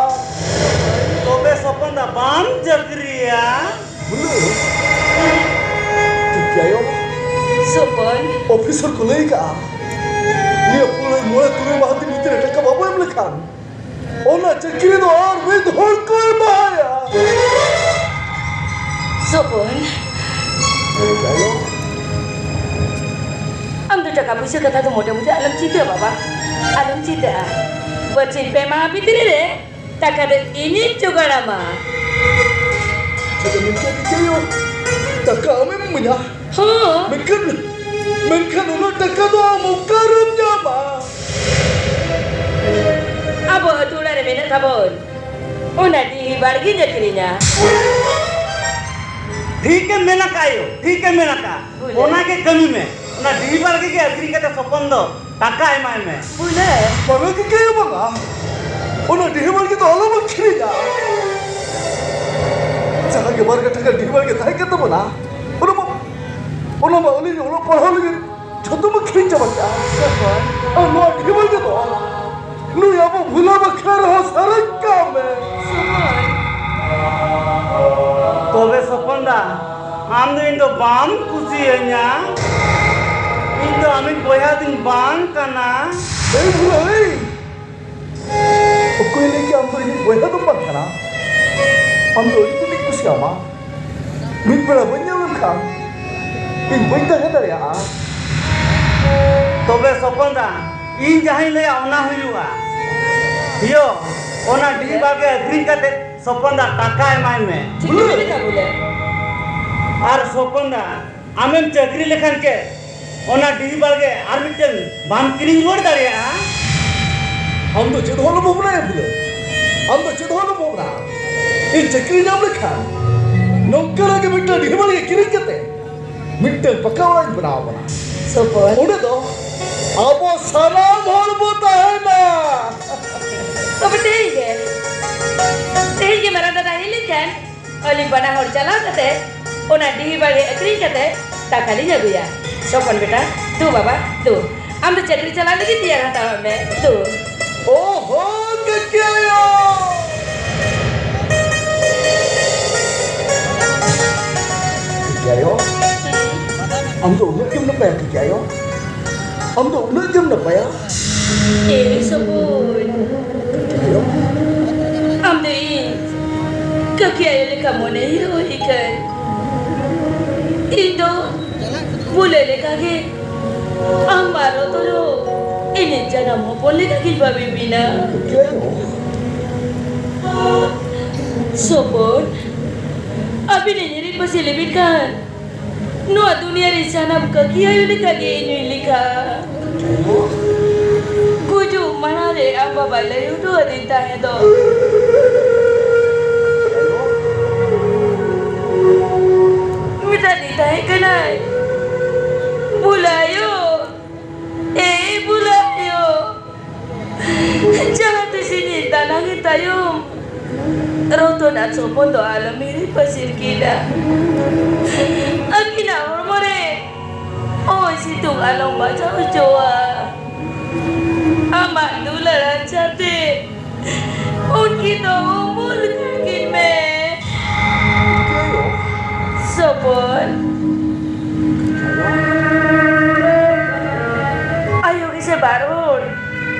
ᱛᱚᱵᱮ ᱥᱚᱯᱚᱱ ᱫᱟ ᱵᱟᱢ ᱪᱟᱹᱠᱨᱤᱭᱟ? ᱵᱚᱞᱮ, ᱴᱷᱤᱠ ᱜᱮᱭᱟ ᱭᱳ᱾ ᱥᱚᱯᱚᱱ᱾ ᱚᱯᱷᱤᱥᱟᱨ ᱠᱚ ᱞᱟᱹᱭ ᱠᱟᱜᱼᱟ, ᱱᱤᱭᱟᱹ ᱯᱩᱨᱟᱹ ᱢᱚᱬᱮ ᱛᱩᱨᱩᱭ ᱢᱟᱦᱟ ᱫᱤᱱ ᱵᱷᱤᱛᱤᱨ ᱨᱮ ᱴᱟᱠᱟ ᱵᱟᱵᱚ ᱮᱢ ᱞᱮᱠᱷᱟᱱ ᱚᱱᱟ ᱪᱟᱹᱠᱨᱤ ᱫᱚ ᱟᱨ ᱢᱤᱫ ᱦᱚᱲ ᱠᱚ ᱮᱢᱟᱭᱟ᱾ ᱥᱚᱯᱚᱱ᱾ ᱦᱮᱸ, ᱡᱟᱭᱦᱳᱠ᱾ ᱟᱢ ᱫᱚ ᱴᱟᱠᱟ ᱯᱩᱭᱥᱟᱹ ᱠᱟᱛᱷᱟ ᱫᱚ ᱢᱚᱴᱮ ᱢᱚᱴᱮ ᱟᱞᱚᱢ ᱪᱤᱱᱛᱟᱹᱜᱼᱟ ᱵᱟᱵᱟ, ᱟᱞᱚᱢ ᱪᱤᱱᱛᱟᱹᱜᱼᱟ᱾ ᱵᱟᱨᱥᱤᱧ ᱯᱮ ᱢᱟᱦᱟ ᱵᱷᱤᱛᱨᱤ ᱨᱮ ᱴᱟᱠᱟ ᱫᱚ ᱤᱧᱤᱧ ᱡᱚᱜᱟᱲᱟᱢᱟ᱾ ᱪᱮᱫ ᱮᱢ ᱢᱮᱱ ᱠᱮᱫ ᱜᱮᱭᱟ ᱭᱳ? ᱴᱟᱠᱟ ᱟᱢᱮᱢ ᱤᱢᱟᱹᱧᱟ? ᱦᱚᱸ᱾ ᱢᱮᱱᱠᱷᱟᱱ, ᱢᱮᱱᱠᱷᱟᱱ ᱩᱱᱟᱹᱜ ᱴᱟᱠᱟ ᱫᱚ ᱟᱢ ᱚᱠᱟᱨᱮᱢ ᱧᱟᱢᱟ? ᱟᱵᱚ ᱟᱹᱛᱩ ᱚᱲᱟᱜ ᱨᱮ ᱢᱮᱱᱟᱜ ᱛᱟᱵᱚᱱ ᱚᱱᱟ ᱰᱤᱦᱤ ᱵᱟᱲᱜᱮᱧ ᱟᱹᱠᱷᱨᱤᱧᱟ᱾ ᱴᱷᱤᱠ ᱮᱢ ᱢᱮᱱ ᱟᱠᱟᱫ ᱭᱳ, ᱴᱷᱤᱠ ᱮᱢ ᱢᱮᱱ ᱟᱠᱟᱫ᱾ ᱵᱚᱞᱮ᱾ ᱚᱱᱟ ᱜᱮ ᱠᱟᱹᱢᱤ ᱢᱮ, ᱚᱱᱟ ᱰᱤᱦᱤ ᱵᱟᱲᱜᱮ ᱜᱮ ᱟᱹᱠᱷᱨᱤᱧ ᱠᱟᱛᱮ ᱥᱚᱯᱚᱱ ᱫᱚ ᱴᱟᱠᱟ ᱮᱢᱟᱭ ᱢᱮ᱾ ᱵᱚᱞᱮ᱾ ᱵᱟᱝᱟ ᱠᱤᱠᱟᱹᱭᱟ ᱵᱟᱝᱟ, ᱚᱱᱟ ᱰᱤᱦᱤ ᱵᱟᱲᱜᱮ ᱫᱚ ᱟᱞᱚᱢ ᱟᱹᱠᱷᱨᱤᱧᱟ᱾ ᱡᱟᱦᱟᱸ ᱜᱮ ᱵᱟᱨ ᱠᱟᱴᱷᱟ ᱜᱟᱱ ᱰᱤᱦᱤ ᱵᱟᱲᱜᱮ ᱛᱟᱦᱮᱸ ᱠᱟᱱ ᱛᱟᱵᱚᱱᱟ, ᱚᱱᱟ ᱢᱟ, ᱚᱱᱟ ᱢᱟ ᱟᱹᱞᱤᱧ ᱚᱞᱚᱜ ᱯᱟᱲᱦᱟᱣ ᱞᱟᱹᱜᱤᱫ ᱡᱷᱚᱛᱚ ᱢᱟ ᱟᱹᱠᱷᱨᱤᱧ ᱪᱟᱵᱟ ᱠᱮᱜᱼᱟ᱾ ᱟᱨ ᱱᱚᱣᱟ ᱰᱤᱦᱤ ᱵᱟᱲᱜᱮ ᱫᱚ ᱱᱩᱭ ᱟᱵᱚ ᱵᱷᱩᱞᱟ ᱵᱟᱠᱷᱨᱟ ᱨᱮᱦᱚᱸ ᱥᱟᱨᱮᱡ ᱠᱟᱜ ᱢᱮ᱾ ᱛᱚᱵᱮ ᱥᱚᱯᱚᱱ ᱫᱟ, ᱟᱢ ᱫᱚ ᱤᱧ ᱫᱚ ᱵᱟᱢ ᱠᱩᱥᱤᱭᱟᱹᱧᱟ᱾ ᱤᱧ ᱫᱚ ᱟᱢᱤᱡ ᱵᱚᱭᱦᱟ ᱫᱚᱧ ᱵᱟᱝ ᱠᱟᱱᱟ᱾ ᱮᱭ ᱵᱷᱩᱞᱟ, ᱮᱭ! ᱚᱠᱚᱭ ᱞᱟᱹᱭ ᱠᱮᱫ ᱟᱢ ᱫᱚ ᱤᱧᱤᱡ ᱵᱚᱭᱦᱟ ᱫᱚᱢ ᱵᱟᱝ ᱠᱟᱱᱟ? ᱟᱢ ᱫᱚ ᱟᱹᱰᱤ ᱡᱳᱨᱤᱧ ᱠᱩᱥᱤᱭᱟᱢᱟ᱾ ᱢᱤᱫ ᱵᱮᱲᱟ ᱵᱟᱹᱧ ᱧᱮᱞ ᱞᱮᱢ ᱠᱷᱟᱱ ᱤᱧ ᱵᱟᱹᱧ ᱛᱟᱦᱮᱸ ᱫᱟᱲᱮᱭᱟᱜᱼᱟ᱾ ᱛᱚᱵᱮ ᱥᱚᱯᱚᱱ ᱫᱟ, ᱤᱧ ᱡᱟᱦᱟᱸᱧ ᱞᱟᱹᱭᱟ ᱚᱱᱟ ᱦᱩᱭᱩᱜᱼᱟ᱾ ᱤᱭᱳ, ᱚᱱᱟ ᱰᱤᱦᱤ ᱵᱟᱲᱜᱮ ᱟᱹᱠᱷᱨᱤᱧ ᱠᱟᱛᱮ ᱥᱚᱯᱚᱱ ᱫᱟ ᱴᱟᱠᱟ ᱮᱢᱟᱭ ᱢᱮ᱾ ᱪᱮᱫ ᱠᱚ ᱢᱮᱱᱮᱫᱟ ᱵᱚᱞᱮ? ᱟᱨ ᱥᱚᱯᱚᱱ ᱫᱟ, ᱟᱢᱮᱢ ᱪᱟᱹᱠᱨᱤ ᱞᱮᱠᱷᱟᱱ ᱪᱮᱫ ᱚᱱᱟ ᱰᱤᱦᱤ ᱵᱟᱲᱜᱮ ᱟᱨ ᱢᱤᱫᱴᱟᱝ ᱵᱟᱢ ᱠᱤᱨᱤᱧ ᱨᱩᱣᱟᱹᱲ ᱫᱟᱲᱮᱭᱟᱜᱼᱟ? ᱟᱢ ᱫᱚ ᱪᱮᱫ ᱦᱚᱸ ᱟᱞᱚᱢ ᱵᱷᱟᱵᱽᱱᱟᱭᱟ ᱵᱚᱞᱮ, ᱟᱢ ᱫᱚ ᱪᱮᱫ ᱦᱚᱸ ᱟᱞᱚᱢ ᱵᱷᱟᱵᱽᱱᱟ᱾ ᱤᱧ ᱪᱟᱹᱠᱨᱤ ᱧᱟᱢ ᱞᱮᱠᱷᱟᱱ ᱱᱚᱝᱠᱟᱱᱟᱜ ᱜᱮ ᱢᱤᱫᱴᱟᱝ ᱰᱤᱦᱤ ᱵᱟᱲᱜᱮ ᱠᱤᱨᱤᱧ ᱠᱟᱛᱮ ᱢᱤᱫᱴᱟᱝ ᱯᱟᱠᱟ ᱚᱲᱟᱜ ᱤᱧ ᱵᱮᱱᱟᱣ ᱟᱵᱚᱱᱟ᱾ ᱥᱚᱯᱚᱱ᱾ ᱚᱸᱰᱮ ᱫᱚ ᱟᱵᱚ ᱥᱟᱱᱟᱢ ᱦᱚᱲ ᱵᱚ ᱛᱟᱦᱮᱱᱟ᱾ ᱛᱚᱵᱮ ᱛᱮᱦᱮᱧ ᱜᱮ, ᱛᱮᱦᱮᱧ ᱜᱮ ᱢᱟᱨᱟᱝ ᱫᱟᱫᱟ ᱦᱮᱡ ᱞᱮᱱᱠᱷᱟᱱ ᱟᱹᱞᱤᱧ ᱵᱟᱱᱟ ᱦᱚᱲ ᱪᱟᱞᱟᱣ ᱠᱟᱛᱮ ᱚᱱᱟ ᱰᱤᱦᱤ ᱵᱟᱲᱜᱮ ᱟᱹᱠᱷᱨᱤᱧ ᱠᱟᱛᱮ ᱴᱟᱠᱟ ᱞᱤᱧ ᱟᱹᱜᱩᱭᱟ᱾ ᱥᱚᱯᱚᱱ ᱵᱮᱴᱟ, ᱫᱩ ᱵᱟᱵᱟ, ᱫᱩ᱾ ᱟᱢ ᱫᱚ ᱪᱟᱹᱠᱨᱤ ᱪᱟᱞᱟᱜ ᱞᱟᱹᱜᱤᱫ ᱛᱮᱭᱟᱨ ᱦᱟᱛᱟᱲᱚᱜ ᱢᱮ, ᱫᱩ᱾ ᱳᱦᱳ, ᱠᱟᱹᱠᱤ ᱟᱭᱳ! ᱠᱟᱹᱠᱤ ᱟᱭᱳ, ᱟᱢ ᱫᱚ ᱩᱱᱟᱹᱜ ᱜᱮᱢ ᱱᱟᱯᱟᱭᱟ, ᱠᱟᱹᱠᱤ ᱟᱭᱳ? ᱟᱢ ᱫᱚ ᱩᱱᱟᱹᱜ ᱜᱮᱢ ᱱᱟᱯᱟᱭᱟ? ᱮ ᱥᱚᱵᱚᱭ, ᱟᱢ ᱫᱚ ᱤᱧ ᱠᱟᱹᱠᱤ ᱟᱭᱳ ᱞᱮᱠᱟ ᱢᱚᱱᱮ ᱦᱩᱭ ᱠᱟᱱ᱾ ᱤᱧ ᱫᱚ ᱵᱩᱞᱟᱹ ᱞᱮᱠᱟ ᱜᱮ ᱟᱢ ᱟᱨ ᱨᱚᱛᱚᱱ ᱤᱧᱤᱡ ᱡᱟᱱᱟᱢ ᱦᱚᱯᱚᱱ ᱞᱮᱠᱟ ᱜᱮᱧ ᱵᱷᱟᱵᱤ ᱢᱮᱱᱟ᱾ ᱥᱚᱯᱚᱱ, ᱟᱹᱵᱤᱱ ᱤᱧ ᱦᱤᱨᱤᱡ ᱯᱟᱹᱥᱤᱨ ᱞᱮᱵᱤᱱ ᱠᱷᱟᱱ ᱱᱚᱣᱟ ᱫᱩᱱᱤᱭᱟᱹ ᱨᱮ ᱥᱟᱱᱟᱢ ᱠᱟᱹᱠᱤ ᱟᱭᱳ ᱞᱮᱠᱟ ᱜᱮ ᱤᱧ ᱦᱚᱸᱧ ᱞᱮᱠᱷᱟᱜᱼᱟ᱾ ᱜᱩᱡᱩᱜ ᱢᱟᱲᱟᱝ ᱨᱮ ᱟᱢ ᱵᱟᱵᱟᱭ ᱞᱟᱹᱭ ᱦᱚᱴᱚ ᱟᱹᱫᱤᱧ ᱛᱟᱦᱮᱸ ᱫᱚ, ᱢᱮᱛᱟᱫᱤᱧ ᱛᱟᱦᱮᱸ ᱠᱟᱱᱟᱭ, "ᱵᱩᱞᱟᱭᱳ, ᱮᱭ ᱵᱩᱞᱟᱭᱳ, ᱡᱟᱦᱟᱸ ᱛᱤᱥ ᱤᱧᱤᱧ ᱫᱟᱱᱟᱝ ᱮᱱ ᱛᱟᱭᱚᱢ, ᱨᱚᱛᱚᱱ ᱟᱨ ᱥᱚᱯᱚᱱ ᱫᱚ ᱟᱞᱚᱢ ᱦᱤᱨᱤᱡ ᱯᱟᱹᱥᱤᱨ ᱠᱤᱱᱟ᱾ ᱟᱹᱠᱤᱱᱟᱜ ᱦᱚᱲᱢᱚ ᱨᱮ ᱦᱚᱭ ᱥᱤᱛᱩᱝ ᱟᱞᱚᱢ ᱵᱟᱡᱟᱣ ᱦᱚᱪᱚᱣᱟ᱾ ᱟᱢᱟᱜ ᱫᱩᱞᱟᱹᱲ ᱟᱪᱪᱷᱟ ᱛᱮ ᱩᱱᱠᱤᱱ ᱫᱚ ᱩᱢᱩᱞ ᱠᱟᱹᱠᱤᱱ ᱢᱮ᱾" ᱥᱚᱯᱚᱱ᱾ ᱟᱭᱳ ᱜᱮᱥᱮ ᱵᱟᱨ ᱦᱚᱲ,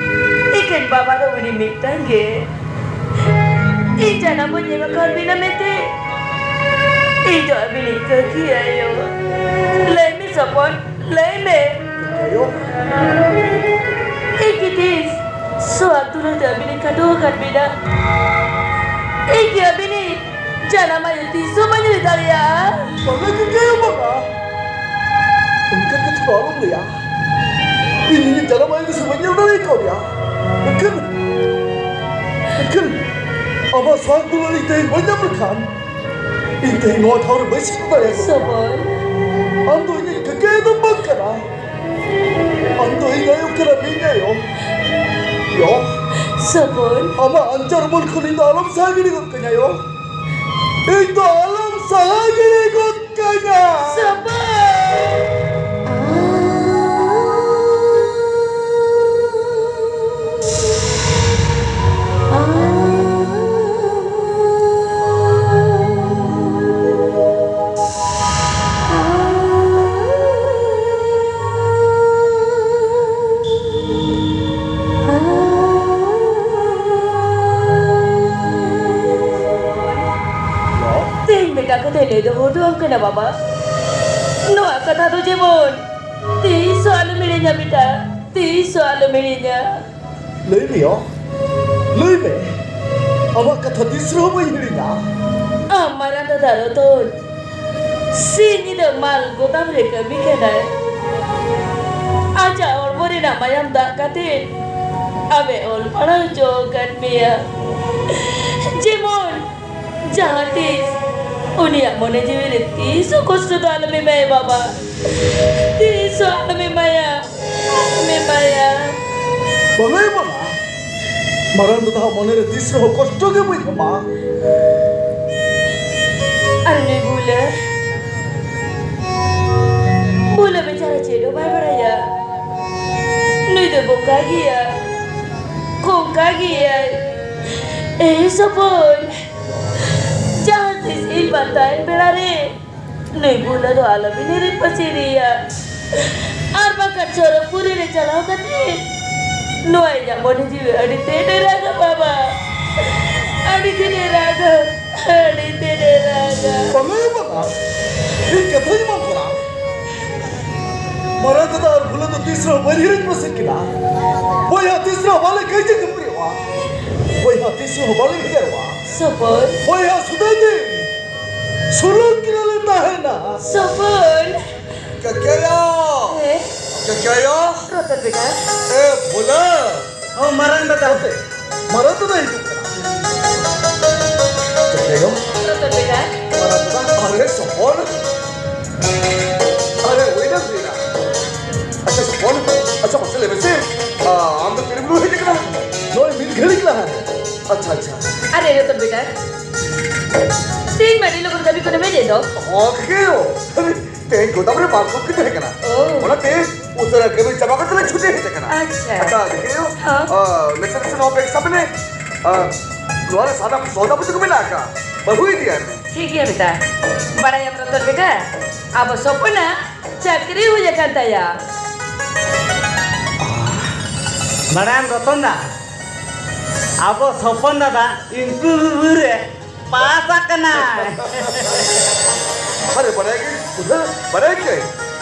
ᱮᱠᱮᱱ ᱵᱟᱵᱟ ᱫᱚ ᱩᱱᱤ ᱢᱤᱫᱴᱟᱝ ᱜᱮ᱾ ᱤᱧ ᱡᱟᱱᱟᱢ ᱵᱟᱹᱧ ᱧᱮᱞ ᱟᱠᱟᱫ ᱵᱤᱱᱟ ᱢᱮᱱᱛᱮ ᱤᱧ ᱫᱚ ᱟᱹᱵᱤᱱᱤᱡ ᱠᱟᱹᱠᱤ ᱟᱭᱳ᱾ ᱞᱟᱹᱭ ᱢᱮ ᱥᱚᱯᱚᱱ, ᱞᱟᱹᱭ ᱢᱮ᱾ ᱤᱧ ᱠᱤ ᱛᱤᱥ ᱥᱚᱦᱟᱜ ᱫᱩᱞᱟᱹᱲ ᱫᱩᱠ ᱟᱨ ᱵᱤᱱᱟ᱾ ᱤᱧ ᱠᱤ ᱟᱹᱵᱤᱱᱤᱡ ᱡᱟᱱᱟᱢ ᱟᱭᱳ ᱛᱤᱥ ᱦᱚᱸ ᱵᱟᱹᱧ ᱞᱟᱹᱭ ᱫᱟᱲᱮᱭᱟᱜᱼᱟ᱾ ᱵᱟᱝᱟ ᱜᱚᱢᱠᱮ, ᱵᱟᱝᱟ᱾ ᱚᱱᱠᱟ ᱠᱟᱛᱷᱟ ᱫᱚ ᱟᱞᱚᱢ ᱞᱟᱹᱭᱟ᱾ ᱤᱧ ᱤᱧᱟᱹᱜ ᱡᱟᱱᱟᱢ ᱟᱭᱳ ᱛᱤᱥ ᱦᱚᱸ ᱵᱟᱹᱧ ᱧᱮᱞ ᱫᱟᱲᱮ ᱠᱟᱣᱫᱮᱭᱟ᱾ ᱢᱮᱱᱠᱷᱟᱱ, ᱢᱮᱱᱠᱷᱟᱱ ᱟᱢᱟᱜ ᱥᱟᱶ ᱫᱩᱞᱟᱹᱲ ᱤᱧ ᱛᱮᱦᱮᱧ ᱵᱟᱹᱧ ᱧᱟᱢ ᱞᱮᱠᱷᱟᱱ, ᱤᱧ ᱛᱮᱦᱮᱧ ᱱᱚᱣᱟ ᱴᱷᱟᱶ ᱨᱮ ᱵᱟᱹᱧ ᱥᱮᱴᱮᱨ ᱫᱟᱲᱮᱭᱟᱜᱼᱟ᱾ ᱥᱚᱵᱚᱞ᱾ ᱟᱢ ᱫᱚ ᱤᱧᱤᱡ ᱠᱟᱠᱟ ᱫᱚᱢ ᱵᱟᱝ ᱠᱟᱱᱟ᱾ ᱟᱢ ᱫᱚ ᱤᱧ ᱟᱭᱳ ᱠᱟᱱᱟ, ᱤᱧ ᱟᱭᱳ᱾ ᱭᱚ᱾ ᱥᱚᱵᱚᱞ᱾ ᱟᱢᱟᱜ ᱟᱧᱪᱟᱨ ᱩᱢᱩᱞ ᱠᱷᱚᱱ ᱤᱧ ᱫᱚ ᱟᱞᱚᱢ ᱥᱟᱦᱟ ᱜᱤᱰᱤ ᱜᱚᱫ ᱠᱟᱹᱧᱟ, ᱭᱚ᱾ ᱤᱧ ᱫᱚ ᱟᱞᱚᱢ ᱥᱟᱦᱟ ᱜᱤᱰᱤ ᱜᱚᱫ ᱠᱟᱹᱧᱟ᱾ ᱥᱚᱵᱚᱞ᱾ ᱛᱮᱦᱮᱧ ᱢᱤᱫᱴᱟᱝ ᱠᱟᱛᱷᱟᱧ ᱞᱟᱹᱭ ᱫᱚᱦᱚ ᱦᱚᱴᱚ ᱟᱢ ᱠᱟᱱᱟ ᱵᱟᱵᱟ᱾ ᱱᱚᱣᱟ ᱠᱟᱛᱷᱟ ᱫᱚ ᱡᱮᱢᱚᱱ ᱛᱤᱥ ᱦᱚᱸ ᱟᱞᱚᱢ ᱦᱤᱲᱤᱧᱟ ᱵᱮᱴᱟ, ᱛᱤᱥ ᱦᱚᱸ ᱟᱞᱚᱢ ᱦᱤᱲᱤᱧᱟ᱾ ᱞᱟᱹᱭ ᱢᱮ ᱭᱚ, ᱞᱟᱹᱭ ᱢᱮ᱾ ᱟᱢᱟᱜ ᱠᱟᱛᱷᱟ ᱛᱤᱥ ᱨᱮᱦᱚᱸ ᱵᱟᱹᱧ ᱦᱤᱲᱤᱧᱟ᱾ ᱟᱢ ᱢᱟᱨᱟᱝ ᱫᱟᱫᱟ ᱨᱚᱛᱚᱱ ᱥᱤᱧ ᱧᱤᱫᱟᱹ ᱢᱟᱞ ᱜᱚᱫᱟᱢ ᱨᱮ ᱠᱟᱹᱢᱤ ᱠᱟᱱᱟᱭ᱾ ᱟᱡᱟᱜ ᱦᱚᱲᱢᱚ ᱨᱮᱱᱟᱜ ᱢᱟᱭᱟᱢ ᱫᱟᱜ ᱠᱟᱛᱮ ᱟᱢᱮ ᱚᱞ ᱯᱟᱲᱦᱟᱣ ᱦᱚᱪᱚ ᱟᱠᱟᱫ ᱢᱮᱭᱟ᱾ ᱡᱮᱢᱚᱱ ᱡᱟᱦᱟᱸ ᱛᱤᱥ ᱩᱱᱤᱭᱟᱜ ᱢᱚᱱᱮ ᱡᱤᱣᱤ ᱨᱮ ᱛᱤᱥ ᱦᱚᱸ ᱠᱚᱥᱴᱚ ᱫᱚ ᱟᱞᱚᱢ ᱮᱢᱟᱭᱟ ᱵᱟᱵᱟ, ᱛᱤᱥ ᱦᱚᱸ ᱟᱞᱚᱢ ᱮᱢᱟᱭᱟ, ᱟᱞᱚᱢ ᱮᱢᱟᱭᱟ᱾ ᱵᱟᱝᱟᱭ ᱵᱟᱝᱟ, ᱢᱟᱨᱟᱝ ᱫᱟᱫᱟᱣᱟᱜ ᱢᱚᱱᱮ ᱨᱮ ᱛᱤᱥ ᱨᱮᱦᱚᱸ ᱠᱚᱥᱴᱚ ᱜᱮ ᱵᱟᱹᱧ ᱮᱢᱟ᱾ ᱟᱨ ᱩᱱᱤ ᱵᱩᱞᱟᱹ, ᱵᱩᱞᱟᱹ ᱵᱮᱪᱟᱨᱟ ᱪᱮᱫ ᱦᱚᱸ ᱵᱟᱭ ᱵᱟᱲᱟᱭᱟ᱾ ᱱᱩᱭ ᱫᱚ ᱵᱚᱠᱟ ᱜᱮᱭᱟ, ᱠᱚᱝᱠᱟ ᱜᱮᱭᱟᱭ᱾ ᱮ ᱥᱚᱯᱚᱱ, ᱡᱟᱦᱟᱸ ᱛᱤᱥ ᱤᱧ ᱵᱟᱧᱪᱟᱣ ᱵᱮᱲᱟ ᱨᱮ ᱱᱩᱭ ᱵᱩᱞᱟᱹ ᱫᱚ ᱟᱞᱚᱵᱤᱱ ᱦᱤᱨᱤᱡ ᱯᱟᱹᱥᱤᱨᱮᱭᱟ᱾ ᱟᱨ ᱵᱟᱝᱠᱷᱟᱱ ᱥᱚᱨᱚᱜᱽᱯᱩᱨᱤ ᱨᱮ ᱪᱟᱞᱟᱣ ᱠᱟᱛᱮ ᱱᱚᱣᱟ ᱤᱧᱟᱜ ᱢᱚᱱᱮ ᱡᱤᱣᱤ ᱟᱹᱰᱤ ᱛᱮᱫ ᱮ ᱨᱟᱜᱟ ᱵᱟᱵᱟ, ᱟᱹᱰᱤ ᱛᱮᱫ ᱮ ᱨᱟᱜᱟ, ᱟᱹᱰᱤ ᱛᱮᱫ ᱮ ᱨᱟᱜᱟ᱾ ᱵᱟᱝᱟ ᱵᱟᱵᱟ, ᱤᱧ ᱠᱟᱛᱷᱟᱧ ᱮᱢᱟᱢ ᱠᱟᱱᱟ᱾ ᱢᱟᱨᱟᱝ ᱫᱟᱫᱟ ᱟᱨ ᱵᱩᱞᱟᱹ ᱫᱚ ᱛᱤᱥ ᱨᱮᱦᱚᱸ ᱵᱟᱹᱧ ᱦᱤᱨᱤᱡ ᱯᱟᱹᱥᱤᱨ ᱠᱤᱱᱟ᱾ ᱵᱚᱭᱦᱟ ᱛᱤᱥ ᱨᱮᱦᱚᱸ ᱵᱟᱞᱮ ᱠᱟᱹᱭᱡᱟᱹ ᱠᱷᱟᱹᱯᱟᱹᱨᱤᱜᱼᱟ᱾ ᱵᱚᱭᱦᱟ ᱛᱤᱥ ᱦᱚᱸ ᱵᱟᱞᱮ ᱵᱷᱮᱜᱟᱨᱚᱜᱼᱟ᱾ ᱥᱚᱯᱚᱱ᱾ ᱵᱚᱭᱦᱟ ᱥᱩᱫᱷᱟᱹ ᱫᱤᱱ ᱥᱩᱞᱩᱠ ᱜᱮᱞᱮ ᱛᱟᱦᱮᱱᱟ᱾ ᱥᱚᱯᱚᱱ᱾ ᱠᱟᱠᱟᱭᱟ᱾ ᱦᱮᱸ? ᱠᱟᱠᱟᱭᱟ᱾ ᱨᱚᱛᱚᱱ ᱵᱮᱴᱟ᱾ ᱮ ᱵᱷᱳᱞᱟ᱾ ᱦᱚᱸ, ᱢᱟᱨᱟᱝ ᱫᱟᱫᱟ᱾ ᱦᱟᱯᱮ, ᱢᱟᱨᱟᱝ ᱫᱟᱫᱟ ᱦᱤᱡᱩᱜ ᱠᱟᱱᱟ᱾ ᱪᱮᱫ ᱪᱚᱭ? ᱨᱚᱛᱚᱱ ᱵᱮᱴᱟ᱾ ᱢᱟᱨᱟᱝ ᱫᱟᱫᱟ, ᱟᱨᱮ ᱥᱚᱯᱚᱱ᱾ ᱟᱨᱮ, ᱦᱩᱭᱱᱟ, ᱦᱩᱭᱱᱟ᱾ ᱟᱪᱪᱷᱟ, ᱥᱚᱯᱚᱱ, ᱟᱪᱪᱷᱟ, ᱢᱟᱥᱮ ᱞᱟᱹᱭ ᱢᱮᱥᱮ, ᱟ, ᱟᱢ ᱫᱚ ᱛᱤᱨᱮᱢ ᱨᱩᱣᱟᱹᱲ ᱦᱮᱡ ᱟᱠᱟᱱᱟ? ᱱᱚᱜᱼᱚᱭ ᱢᱤᱫ ᱜᱷᱟᱹᱲᱤᱡ ᱞᱟᱦᱟ ᱨᱮ᱾ ᱟᱪᱪᱷᱟ, ᱟᱪᱪᱷᱟ᱾ ᱟᱨᱮ, ᱨᱚᱛᱚᱱ ᱵᱮᱴᱟ, ᱛᱮᱦᱮᱧ ᱢᱟ ᱟᱹᱰᱤ ᱞᱚᱜᱚᱱ ᱠᱟᱹᱢᱤ ᱠᱷᱚᱱᱮᱢ ᱦᱮᱡ ᱮᱱ ᱫᱚ᱾ ᱦᱚᱸ, ᱠᱮ ᱚ? ᱛᱮᱦᱮᱧ ᱜᱚᱫᱟᱢ ᱨᱮ ᱵᱟᱨ ᱠᱚᱯᱤ ᱛᱟᱦᱮᱸ ᱠᱟᱱᱟ᱾ ᱳ᱾ ᱚᱱᱟᱛᱮ ᱩᱥᱟᱹᱨᱟ ᱠᱟᱹᱢᱤ ᱪᱟᱵᱟ ᱠᱟᱛᱮ ᱞᱮ ᱪᱷᱩᱴᱤ ᱦᱮᱡ ᱟᱠᱟᱱᱟ᱾ ᱟᱪᱪᱷᱟ᱾ ᱟᱪᱪᱷᱟ, ᱫᱮᱠᱷᱤᱭᱳ, ᱦᱚᱸ᱾ ᱟ, ᱱᱟᱥᱮ ᱱᱟᱥᱮ ᱱᱚᱣᱟ ᱵᱮᱜᱽ ᱥᱟᱵ ᱢᱮ᱾ ᱟ, ᱱᱚᱣᱟ ᱨᱮ ᱥᱟᱱᱟᱢ ᱥᱚᱣᱫᱟ ᱯᱟᱹᱛᱤ ᱠᱚ ᱢᱮᱱᱟᱜ ᱟᱠᱟᱫᱼᱟ᱾ ᱵᱟᱹᱦᱩ ᱤᱫᱤᱭᱟᱭ ᱢᱮ᱾ ᱴᱷᱤᱠ ᱜᱮᱭᱟ ᱵᱮᱴᱟ᱾ ᱵᱟᱲᱟᱭᱟᱢ ᱨᱚᱛᱚᱱ ᱵᱮᱴᱟ, ᱟᱵᱚ ᱥᱚᱯᱚᱱᱟᱜ ᱪᱟᱹᱠᱨᱤ ᱦᱩᱭ ᱟᱠᱟᱱ ᱛᱟᱭᱟ᱾ ᱵᱟᱲᱟᱭᱟᱢ ᱨᱚᱛᱚᱱ ᱫᱟ, ᱟᱵᱚ ᱥᱚᱯᱚᱱ ᱫᱟᱫᱟ ᱤᱱᱴᱟᱨᱵᱷᱤᱭᱩ ᱨᱮ ᱯᱟᱥ ᱟᱠᱟᱱᱟᱭ᱾ ᱟᱨᱮ, ᱵᱟᱲᱟᱭ ᱜᱮ, ᱵᱩᱡᱷᱟᱹᱣ, ᱵᱟᱲᱟᱭ ᱜᱮ,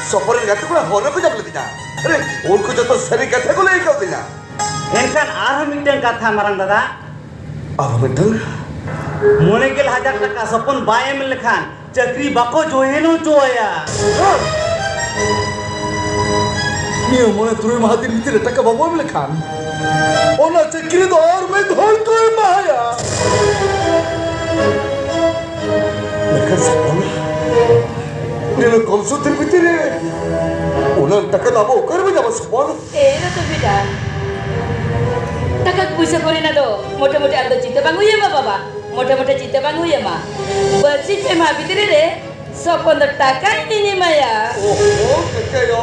ᱥᱚᱯᱚᱱ ᱨᱮᱱ ᱜᱟᱛᱮ ᱠᱚᱲᱟ ᱦᱚᱨ ᱨᱮᱠᱚ ᱧᱟᱢ ᱞᱮᱫᱤᱧᱟ᱾ ᱟᱨᱮ, ᱩᱱᱠᱩ ᱡᱚᱛᱚ ᱥᱟᱹᱨᱤ ᱠᱟᱛᱷᱟ ᱠᱚ ᱞᱟᱹᱭ ᱠᱟᱣᱫᱤᱧᱟ᱾ ᱮᱱᱠᱷᱟᱱ ᱟᱨᱦᱚᱸ ᱢᱤᱫᱴᱟᱝ ᱠᱟᱛᱷᱟ, ᱢᱟᱨᱟᱝ ᱫᱟᱫᱟ᱾ ᱟᱨᱦᱚᱸ ᱢᱤᱫᱴᱟᱝ? ᱢᱚᱬᱮ ᱜᱮᱞ ᱦᱟᱡᱟᱨ ᱴᱟᱠᱟ ᱥᱚᱯᱚᱱ ᱵᱟᱭ ᱮᱢ ᱞᱮᱠᱷᱟᱱ ᱪᱟᱹᱠᱨᱤ ᱵᱟᱠᱚ ᱡᱚᱭᱮᱱ ᱦᱚᱪᱚ ᱟᱭᱟ᱾ ᱱᱤᱭᱟᱹ ᱢᱚᱬᱮ ᱛᱩᱨᱩᱭ ᱢᱟᱦᱟ ᱫᱤᱱ ᱵᱷᱤᱛᱤᱨ ᱨᱮ ᱴᱟᱠᱟ ᱵᱟᱵᱚ ᱮᱢ ᱞᱮᱠᱷᱟᱱ, ᱚᱱᱟ ᱪᱟᱹᱠᱨᱤ ᱫᱚ ᱟᱨ ᱢᱤᱫ ᱦᱚᱲ ᱠᱚ ᱮᱢᱟᱭᱟ᱾ ᱢᱮᱱᱠᱷᱟᱱ ᱥᱟᱯᱲᱟᱣ, ᱱᱤᱱᱟᱹᱜ ᱠᱚᱢ ᱥᱩᱫ ᱫᱤᱱ ᱵᱷᱤᱛᱤᱨ ᱨᱮ ᱩᱱᱟᱹᱜ ᱴᱟᱠᱟ ᱫᱚ ᱟᱵᱚ ᱚᱠᱟ ᱨᱮᱵᱚ ᱧᱟᱢᱟ ᱥᱚᱯᱚᱱ? ᱮ ᱨᱚᱛᱚᱱ ᱵᱮᱴᱟ, ᱴᱟᱠᱟ ᱯᱩᱭᱥᱟᱹ ᱠᱚᱨᱮᱱᱟᱜ ᱫᱚ ᱢᱚᱴᱮ ᱢᱚᱴᱮ ᱟᱢ ᱫᱚ ᱪᱤᱱᱛᱟᱹ ᱵᱟᱝ ᱦᱩᱭ ᱟᱢᱟ ᱵᱟᱵᱟ, ᱢᱚᱴᱮ ᱢᱚᱴᱮ ᱪᱤᱱᱛᱟᱹ ᱵᱟᱝ ᱦᱩᱭ ᱟᱢᱟ᱾ ᱵᱟᱨᱥᱤᱧ ᱯᱮ ᱢᱟᱦᱟ ᱵᱷᱤᱛᱨᱤ ᱨᱮ ᱥᱚᱯᱚᱱ ᱫᱚ ᱴᱟᱠᱟ ᱤᱧᱤᱧ ᱮᱢᱟᱭᱟ᱾ ᱳᱦᱳ, ᱠᱟᱠᱟᱭᱳ,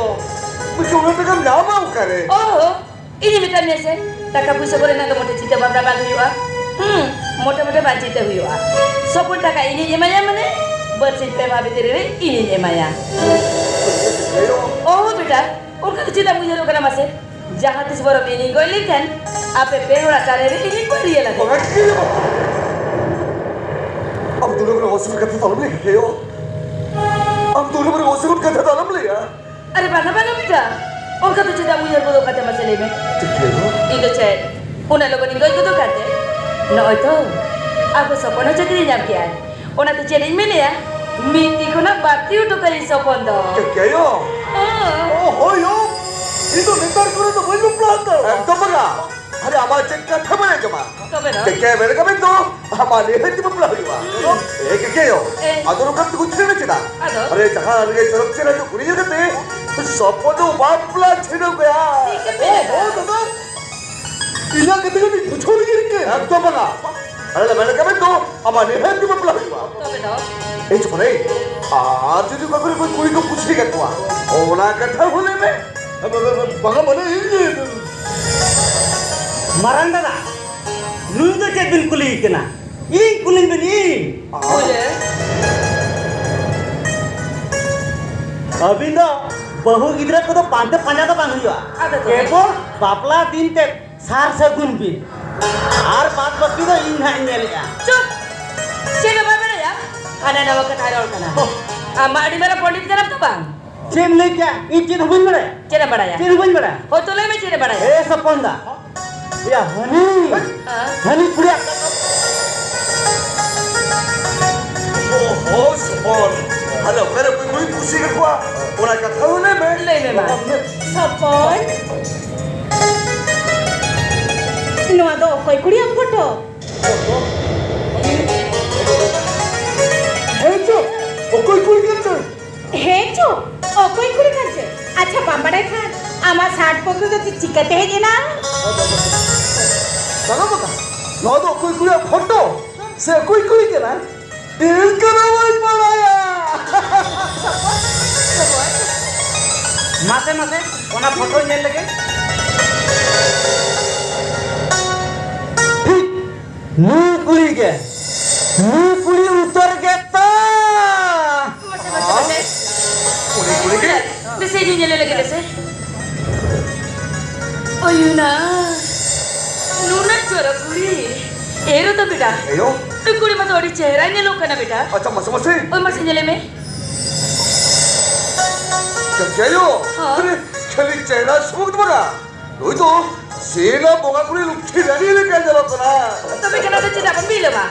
ᱢᱤᱫᱴᱟᱝ ᱩᱱᱟᱹᱜ ᱴᱟᱠᱟᱢ ᱧᱟᱢᱟ ᱚᱠᱟᱨᱮ? ᱳᱦᱳ, ᱤᱧᱤᱧ ᱢᱮᱛᱟᱫ ᱢᱮᱭᱟ ᱥᱮ, ᱴᱟᱠᱟ ᱯᱩᱭᱥᱟᱹ ᱠᱚᱨᱮᱱᱟᱜ ᱫᱚ ᱢᱚᱴᱮ ᱪᱤᱱᱛᱟᱹ ᱵᱷᱟᱵᱽᱱᱟ ᱵᱟᱝ ᱦᱩᱭᱩᱜᱼᱟ᱾ ᱦᱩᱸ, ᱢᱚᱴᱮ ᱢᱚᱴᱮ ᱵᱟᱝ ᱪᱤᱱᱛᱟᱹ ᱦᱩᱭᱩᱜᱼᱟ᱾ ᱥᱚᱯᱚᱱ ᱴᱟᱠᱟ ᱤᱧᱤᱧ ᱮᱢᱟᱭᱟ ᱢᱟᱱᱮ, ᱵᱟᱨᱥᱤᱧ ᱯᱮ ᱢᱟᱦᱟ ᱵᱷᱤᱛᱨᱤ ᱨᱮ ᱤᱧᱤᱧ ᱮᱢᱟᱭᱟ᱾ ᱳᱦᱳ ᱵᱮᱴᱟ, ᱚᱱᱠᱟ ᱫᱚ ᱪᱮᱫᱟᱜ ᱮᱢ ᱩᱭᱦᱟᱹᱨᱚᱜ ᱠᱟᱱᱟ ᱢᱟᱥᱮ? ᱡᱟᱦᱟᱸ ᱛᱤᱥ ᱵᱚᱨᱚᱝ ᱤᱧᱤᱧ ᱜᱚᱡ ᱞᱮᱱᱠᱷᱟᱱ ᱟᱯᱮ ᱯᱮ ᱦᱚᱲᱟᱜ ᱛᱟᱨᱮ ᱨᱮ ᱤᱧᱤᱧ ᱯᱟᱹᱨᱤᱭᱟᱹ ᱞᱟᱫᱮ᱾ ᱵᱟᱵᱟ ᱠᱤ? ᱟᱢ ᱫᱩᱞᱟᱹᱲ ᱨᱮ ᱚᱥᱩᱨ ᱠᱟᱛᱷᱟ ᱫᱚ ᱟᱞᱚᱢ ᱞᱟᱹᱭᱟ ᱠᱮᱭᱳ᱾ ᱟᱢ ᱫᱩᱞᱟᱹᱲ ᱨᱮ ᱚᱥᱩᱨ ᱠᱟᱛᱷᱟ ᱫᱚ ᱟᱞᱚᱢ ᱞᱟᱹᱭᱟ᱾ ᱟᱨᱮ ᱵᱟᱝᱟ, ᱵᱟᱝᱟ ᱵᱮᱴᱟ, ᱚᱱᱠᱟ ᱫᱚ ᱪᱮᱫᱟᱜ ᱩᱭᱦᱟᱹᱨ ᱜᱚᱫᱚᱜ ᱠᱟᱱ ᱛᱟᱢᱟ ᱥᱮ ᱞᱟᱹᱭ ᱢᱮ? ᱪᱮᱫ ᱞᱟᱹᱭ ᱢᱮ? ᱤᱧ ᱫᱚ ᱪᱮᱫ ᱩᱱᱟᱹᱜ ᱞᱚᱜᱚᱱᱤᱧ ᱜᱚᱡ ᱜᱚᱫᱚᱜ ᱠᱟᱱᱛᱮ? ᱱᱚᱜᱼᱚᱭ ᱛᱚ, ᱟᱵᱚ ᱥᱚᱯᱚᱱ ᱦᱚᱸ ᱪᱟᱹᱠᱨᱤ ᱧᱟᱢ ᱠᱮᱜᱼᱟᱭ᱾ ᱚᱱᱟᱛᱮ ᱪᱮᱫ ᱤᱧ ᱢᱮᱱᱮᱜᱼᱟ, ᱢᱤᱫ ᱛᱤ ᱠᱷᱚᱱᱟᱜ ᱵᱟᱨ ᱛᱤ ᱩᱰᱩᱠ ᱟᱹᱧ ᱥᱚᱯᱚᱱ ᱫᱚ᱾ ᱪᱮᱫ ᱜᱮᱭᱚ? ᱦᱮᱸ᱾ ᱳ, ᱦᱳᱭ ᱭᱳ᱾ ᱤᱧ ᱫᱚ ᱱᱮᱛᱟᱨ ᱠᱚᱨᱮ ᱫᱚ ᱵᱟᱹᱧ ᱵᱟᱯᱞᱟ ᱦᱟᱛᱟᱲᱚᱜᱼᱟ᱾ ᱮᱠᱫᱚᱢ ᱵᱟᱝᱟ᱾ ᱟᱨᱮ, ᱟᱢᱟᱜ ᱪᱮᱫ ᱠᱟᱛᱷᱟ ᱵᱟᱲᱟᱭ ᱟᱸᱡᱚᱢᱟ? ᱛᱚᱵᱮ ᱫᱚ? ᱪᱮᱫ ᱜᱮ ᱢᱮᱱ ᱠᱟᱹᱢᱤ ᱫᱚ ᱟᱢᱟᱜ ᱱᱤᱦᱟᱹᱛ ᱜᱮ ᱵᱟᱯᱞᱟ ᱦᱩᱭᱩᱜᱼᱟ᱾ ᱦᱩᱸ᱾ ᱮ, ᱪᱮᱫ ᱜᱮᱭᱚ? ᱮ᱾ ᱟᱫᱚ ᱱᱚᱝᱠᱟ ᱛᱮ ᱠᱩᱪᱷᱤ ᱨᱮ ᱪᱮᱫᱟᱜ? ᱟᱫᱚ? ᱟᱨᱮ, ᱡᱟᱦᱟᱸ ᱨᱮᱜᱮ ᱪᱚᱨᱚᱠ ᱪᱮᱦᱨᱟ ᱧᱚᱜ ᱠᱩᱲᱤ ᱧᱮᱞ ᱠᱟᱛᱮ ᱥᱚᱯᱚᱱ ᱫᱚ ᱵᱟᱯᱞᱟ ᱪᱷᱤᱰᱟᱹᱣ ᱠᱟᱭᱟ᱾ ᱴᱷᱤᱠ ᱜᱮ ᱳ, ᱢᱮᱱ ᱳ, ᱠᱟᱫᱟ᱾ ᱫᱟᱫᱟ᱾ ᱤᱧᱟᱹᱜ ᱠᱟᱛᱷᱟ ᱠᱟᱹᱴᱤᱡ ᱵᱩᱡᱷᱟᱹᱣ ᱞᱟᱹᱜᱤᱫ ᱨᱤᱠᱟᱹ᱾ ᱮᱠᱫᱚᱢ ᱵᱟᱝᱟ᱾ ᱟᱞᱮ ᱞᱮ ᱢᱮᱱ ᱠᱟᱹᱢᱤ ᱫᱚ ᱟᱢᱟᱜ ᱱᱤᱦᱟᱹᱛ ᱜᱮ ᱵᱟᱯᱞᱟ ᱦᱩᱭᱩᱜᱼᱟ᱾ ᱛᱚᱵᱮ ᱫᱚ? ᱮᱭ ᱪᱚᱠᱚᱨᱮ, ᱟᱨ ᱡᱩᱫᱤ ᱚᱠᱟ ᱠᱚᱨᱮ ᱠᱚ ᱠᱩᱲᱤ ᱠᱚ ᱠᱩᱥᱤ ᱠᱟᱠᱚᱣᱟ, ᱚᱱᱟ ᱠᱟᱛᱷᱟ ᱦᱚᱸ ᱞᱟᱹᱭ ᱢᱮ᱾ ᱵᱟᱝᱟ, ᱢᱟᱱᱮ ᱤᱧ ᱢᱟᱨᱟᱝ ᱫᱟᱫᱟ, ᱱᱩᱭ ᱫᱚ ᱪᱮᱫ ᱵᱤᱱ ᱠᱩᱞᱤᱭᱮ ᱠᱟᱱᱟ? ᱤᱧ ᱠᱩᱞᱤ ᱵᱤᱱ, ᱤᱧ᱾ ᱵᱚᱞᱮ? ᱟᱹᱵᱤᱱ ᱫᱚ ᱵᱟᱹᱦᱩ ᱜᱤᱫᱽᱨᱟᱹ ᱠᱚᱫᱚ ᱯᱟᱱᱛᱮ ᱯᱟᱸᱡᱟ ᱫᱚ ᱵᱟᱝ ᱦᱩᱭᱩᱜᱼᱟ᱾ ᱟᱫᱚ ᱛᱚᱵᱮ? ᱠᱮᱵᱚᱞ ᱵᱟᱯᱞᱟ ᱫᱤᱱ ᱛᱮ ᱥᱟᱨ ᱥᱟᱹᱜᱩᱱ ᱵᱤᱱ᱾ ᱟᱨ ᱵᱟᱫ ᱵᱟᱹᱠᱤ ᱫᱚ ᱤᱧ ᱦᱟᱸᱜ ᱤᱧ ᱧᱮᱞᱮᱜᱼᱟ᱾ ᱪᱩᱯ! ᱪᱮᱫ ᱦᱚᱸ ᱵᱟᱭ ᱵᱟᱲᱟᱭᱟ? ᱦᱟᱱᱟ ᱱᱟᱣᱟ ᱠᱟᱛᱷᱟᱭ ᱨᱚᱲ ᱠᱟᱱᱟ᱾ ᱦᱚ᱾ ᱟᱢ ᱢᱟ ᱟᱹᱰᱤ ᱢᱟᱨᱟᱝ ᱯᱚᱱᱰᱤᱛ ᱠᱟᱱᱟᱢ ᱛᱚ ᱵᱟᱝ? ᱪᱮᱫ ᱮᱢ ᱞᱟᱹᱭ ᱠᱮᱜᱼᱟ? ᱤᱧ ᱪᱮᱫ ᱦᱚᱸ ᱵᱟᱹᱧ ᱵᱟᱲᱟᱭᱟ᱾ ᱪᱮᱫ ᱮᱢ ᱵᱟᱲᱟᱭᱟ? ᱪᱮᱫ ᱦᱚᱸ ᱵᱟᱹᱧ ᱵᱟᱲᱟᱭᱟ᱾ ᱦᱳᱭ ᱛᱚ ᱞᱟᱹᱭ ᱢᱮ ᱪᱮᱫ ᱮᱢ ᱵᱟᱲᱟᱭᱟ? ᱮ ᱥᱚᱯᱚᱱ ᱫᱟ, ᱭᱟ ᱦᱟᱹᱱᱤ, ᱦᱮᱸ? ᱦᱟᱹᱱᱤ ᱠᱩᱲᱤᱭᱟᱜ ᱚᱦᱚ, ᱥᱚᱯᱚᱱ᱾ ᱟᱞᱮ ᱚᱠᱟᱨᱮ ᱚᱠᱚᱭ ᱠᱩᱲᱤᱢ ᱠᱩᱥᱤ ᱠᱟᱠᱚᱣᱟ? ᱚᱱᱟ ᱠᱟᱛᱷᱟ ᱦᱚᱸ ᱞᱟᱹᱭ ᱢᱮ᱾ ᱞᱟᱹᱭ ᱢᱮ ᱢᱟ᱾ ᱥᱚᱯᱚᱱ᱾ ᱱᱚᱣᱟ ᱫᱚ ᱚᱠᱚᱭ ᱠᱩᱲᱤᱭᱟᱜ ᱯᱷᱳᱴᱳ? ᱦᱮᱸ ᱪᱚ, ᱚᱠᱚᱭ ᱠᱩᱲᱤ ᱠᱟᱱ ᱪᱚᱭ? ᱦᱮᱸ ᱪᱚ, ᱚᱠᱚᱭ ᱠᱩᱲᱤ ᱠᱟᱱ ᱪᱚᱭ? ᱟᱪᱪᱷᱟ, ᱵᱟᱢ ᱵᱟᱲᱟᱭ ᱠᱷᱟᱱ ᱟᱢᱟᱜ ᱥᱟᱨᱴ ᱯᱚᱠᱮᱴ ᱨᱮ ᱪᱤᱠᱟᱹᱛᱮ ᱦᱮᱡ ᱮᱱᱟ? ᱵᱟᱝᱟ, ᱵᱟᱝᱟ, ᱱᱚᱣᱟ ᱫᱚ ᱚᱠᱚᱭ ᱠᱩᱲᱤᱭᱟᱜ ᱯᱷᱳᱴᱳ ᱥᱮ ᱚᱠᱚᱭ ᱠᱩᱲᱤ ᱠᱟᱱᱟ? ᱤᱧ ᱠᱚᱫᱚ ᱵᱟᱹᱧ ᱵᱟᱲᱟᱭᱟ᱾ ᱢᱟᱥᱮ, ᱢᱟᱥᱮ, ᱚᱱᱟ ᱯᱷᱳᱴᱳ ᱧᱮᱞ ᱞᱮᱜᱮ᱾ ᱴᱷᱤᱠ, ᱱᱩᱭ ᱠᱩᱲᱤ ᱜᱮ, ᱱᱩᱭ ᱠᱩᱲᱤ ᱩᱛᱟᱹᱨ ᱜᱮ ᱛᱚ᱾ ᱢᱟᱥᱮ, ᱢᱟᱥᱮ, ᱢᱟᱥᱮ᱾ ᱠᱩᱲᱤ, ᱠᱩᱲᱤ ᱜᱮ? ᱫᱮᱥᱮ, ᱤᱧ ᱧᱮᱞᱮ ᱞᱟᱹᱜᱤᱫ ᱫᱮᱥᱮ᱾ ᱳᱭᱩᱱᱟ, ᱱᱩᱱᱟᱹᱜ ᱪᱚᱨᱚᱠ ᱠᱩᱲᱤ᱾ ᱮ ᱨᱚᱛᱚᱱ ᱵᱮᱴᱟ, ᱮᱭᱳ᱾ ᱱᱩᱭ ᱠᱩᱲᱤ ᱢᱟ ᱛᱚ ᱟᱹᱰᱤ ᱪᱮᱦᱨᱟ ᱧᱮᱞᱚᱜ ᱠᱟᱱᱟ ᱵᱮᱴᱟ᱾ ᱟᱪᱪᱷᱟ, ᱢᱟᱥᱮ, ᱢᱟᱥᱮ᱾ ᱳᱭ ᱢᱟᱥᱮ ᱧᱮᱞᱮ ᱢᱮ᱾ ᱪᱮᱫ ᱪᱮᱭᱳ? ᱦᱚᱸ᱾ ᱟᱨᱮ, ᱠᱷᱟᱹᱞᱤ ᱪᱮᱦᱨᱟ ᱥᱩᱢᱩᱝ ᱫᱚ ᱵᱟᱝᱟ, ᱱᱩᱭ ᱫᱚ ᱥᱮ ᱱᱚᱣᱟ ᱵᱚᱸᱜᱟ ᱠᱩᱲᱤ ᱞᱚᱠᱠᱷᱤ ᱨᱟᱱᱤ ᱞᱮᱠᱟ ᱧᱮᱞᱚᱜ ᱠᱟᱱᱟ᱾ ᱛᱚᱵᱮ ᱠᱷᱟᱱ ᱟᱫᱚ ᱪᱮᱫᱟᱜ ᱵᱚᱱ ᱵᱤᱞᱚᱢᱟ?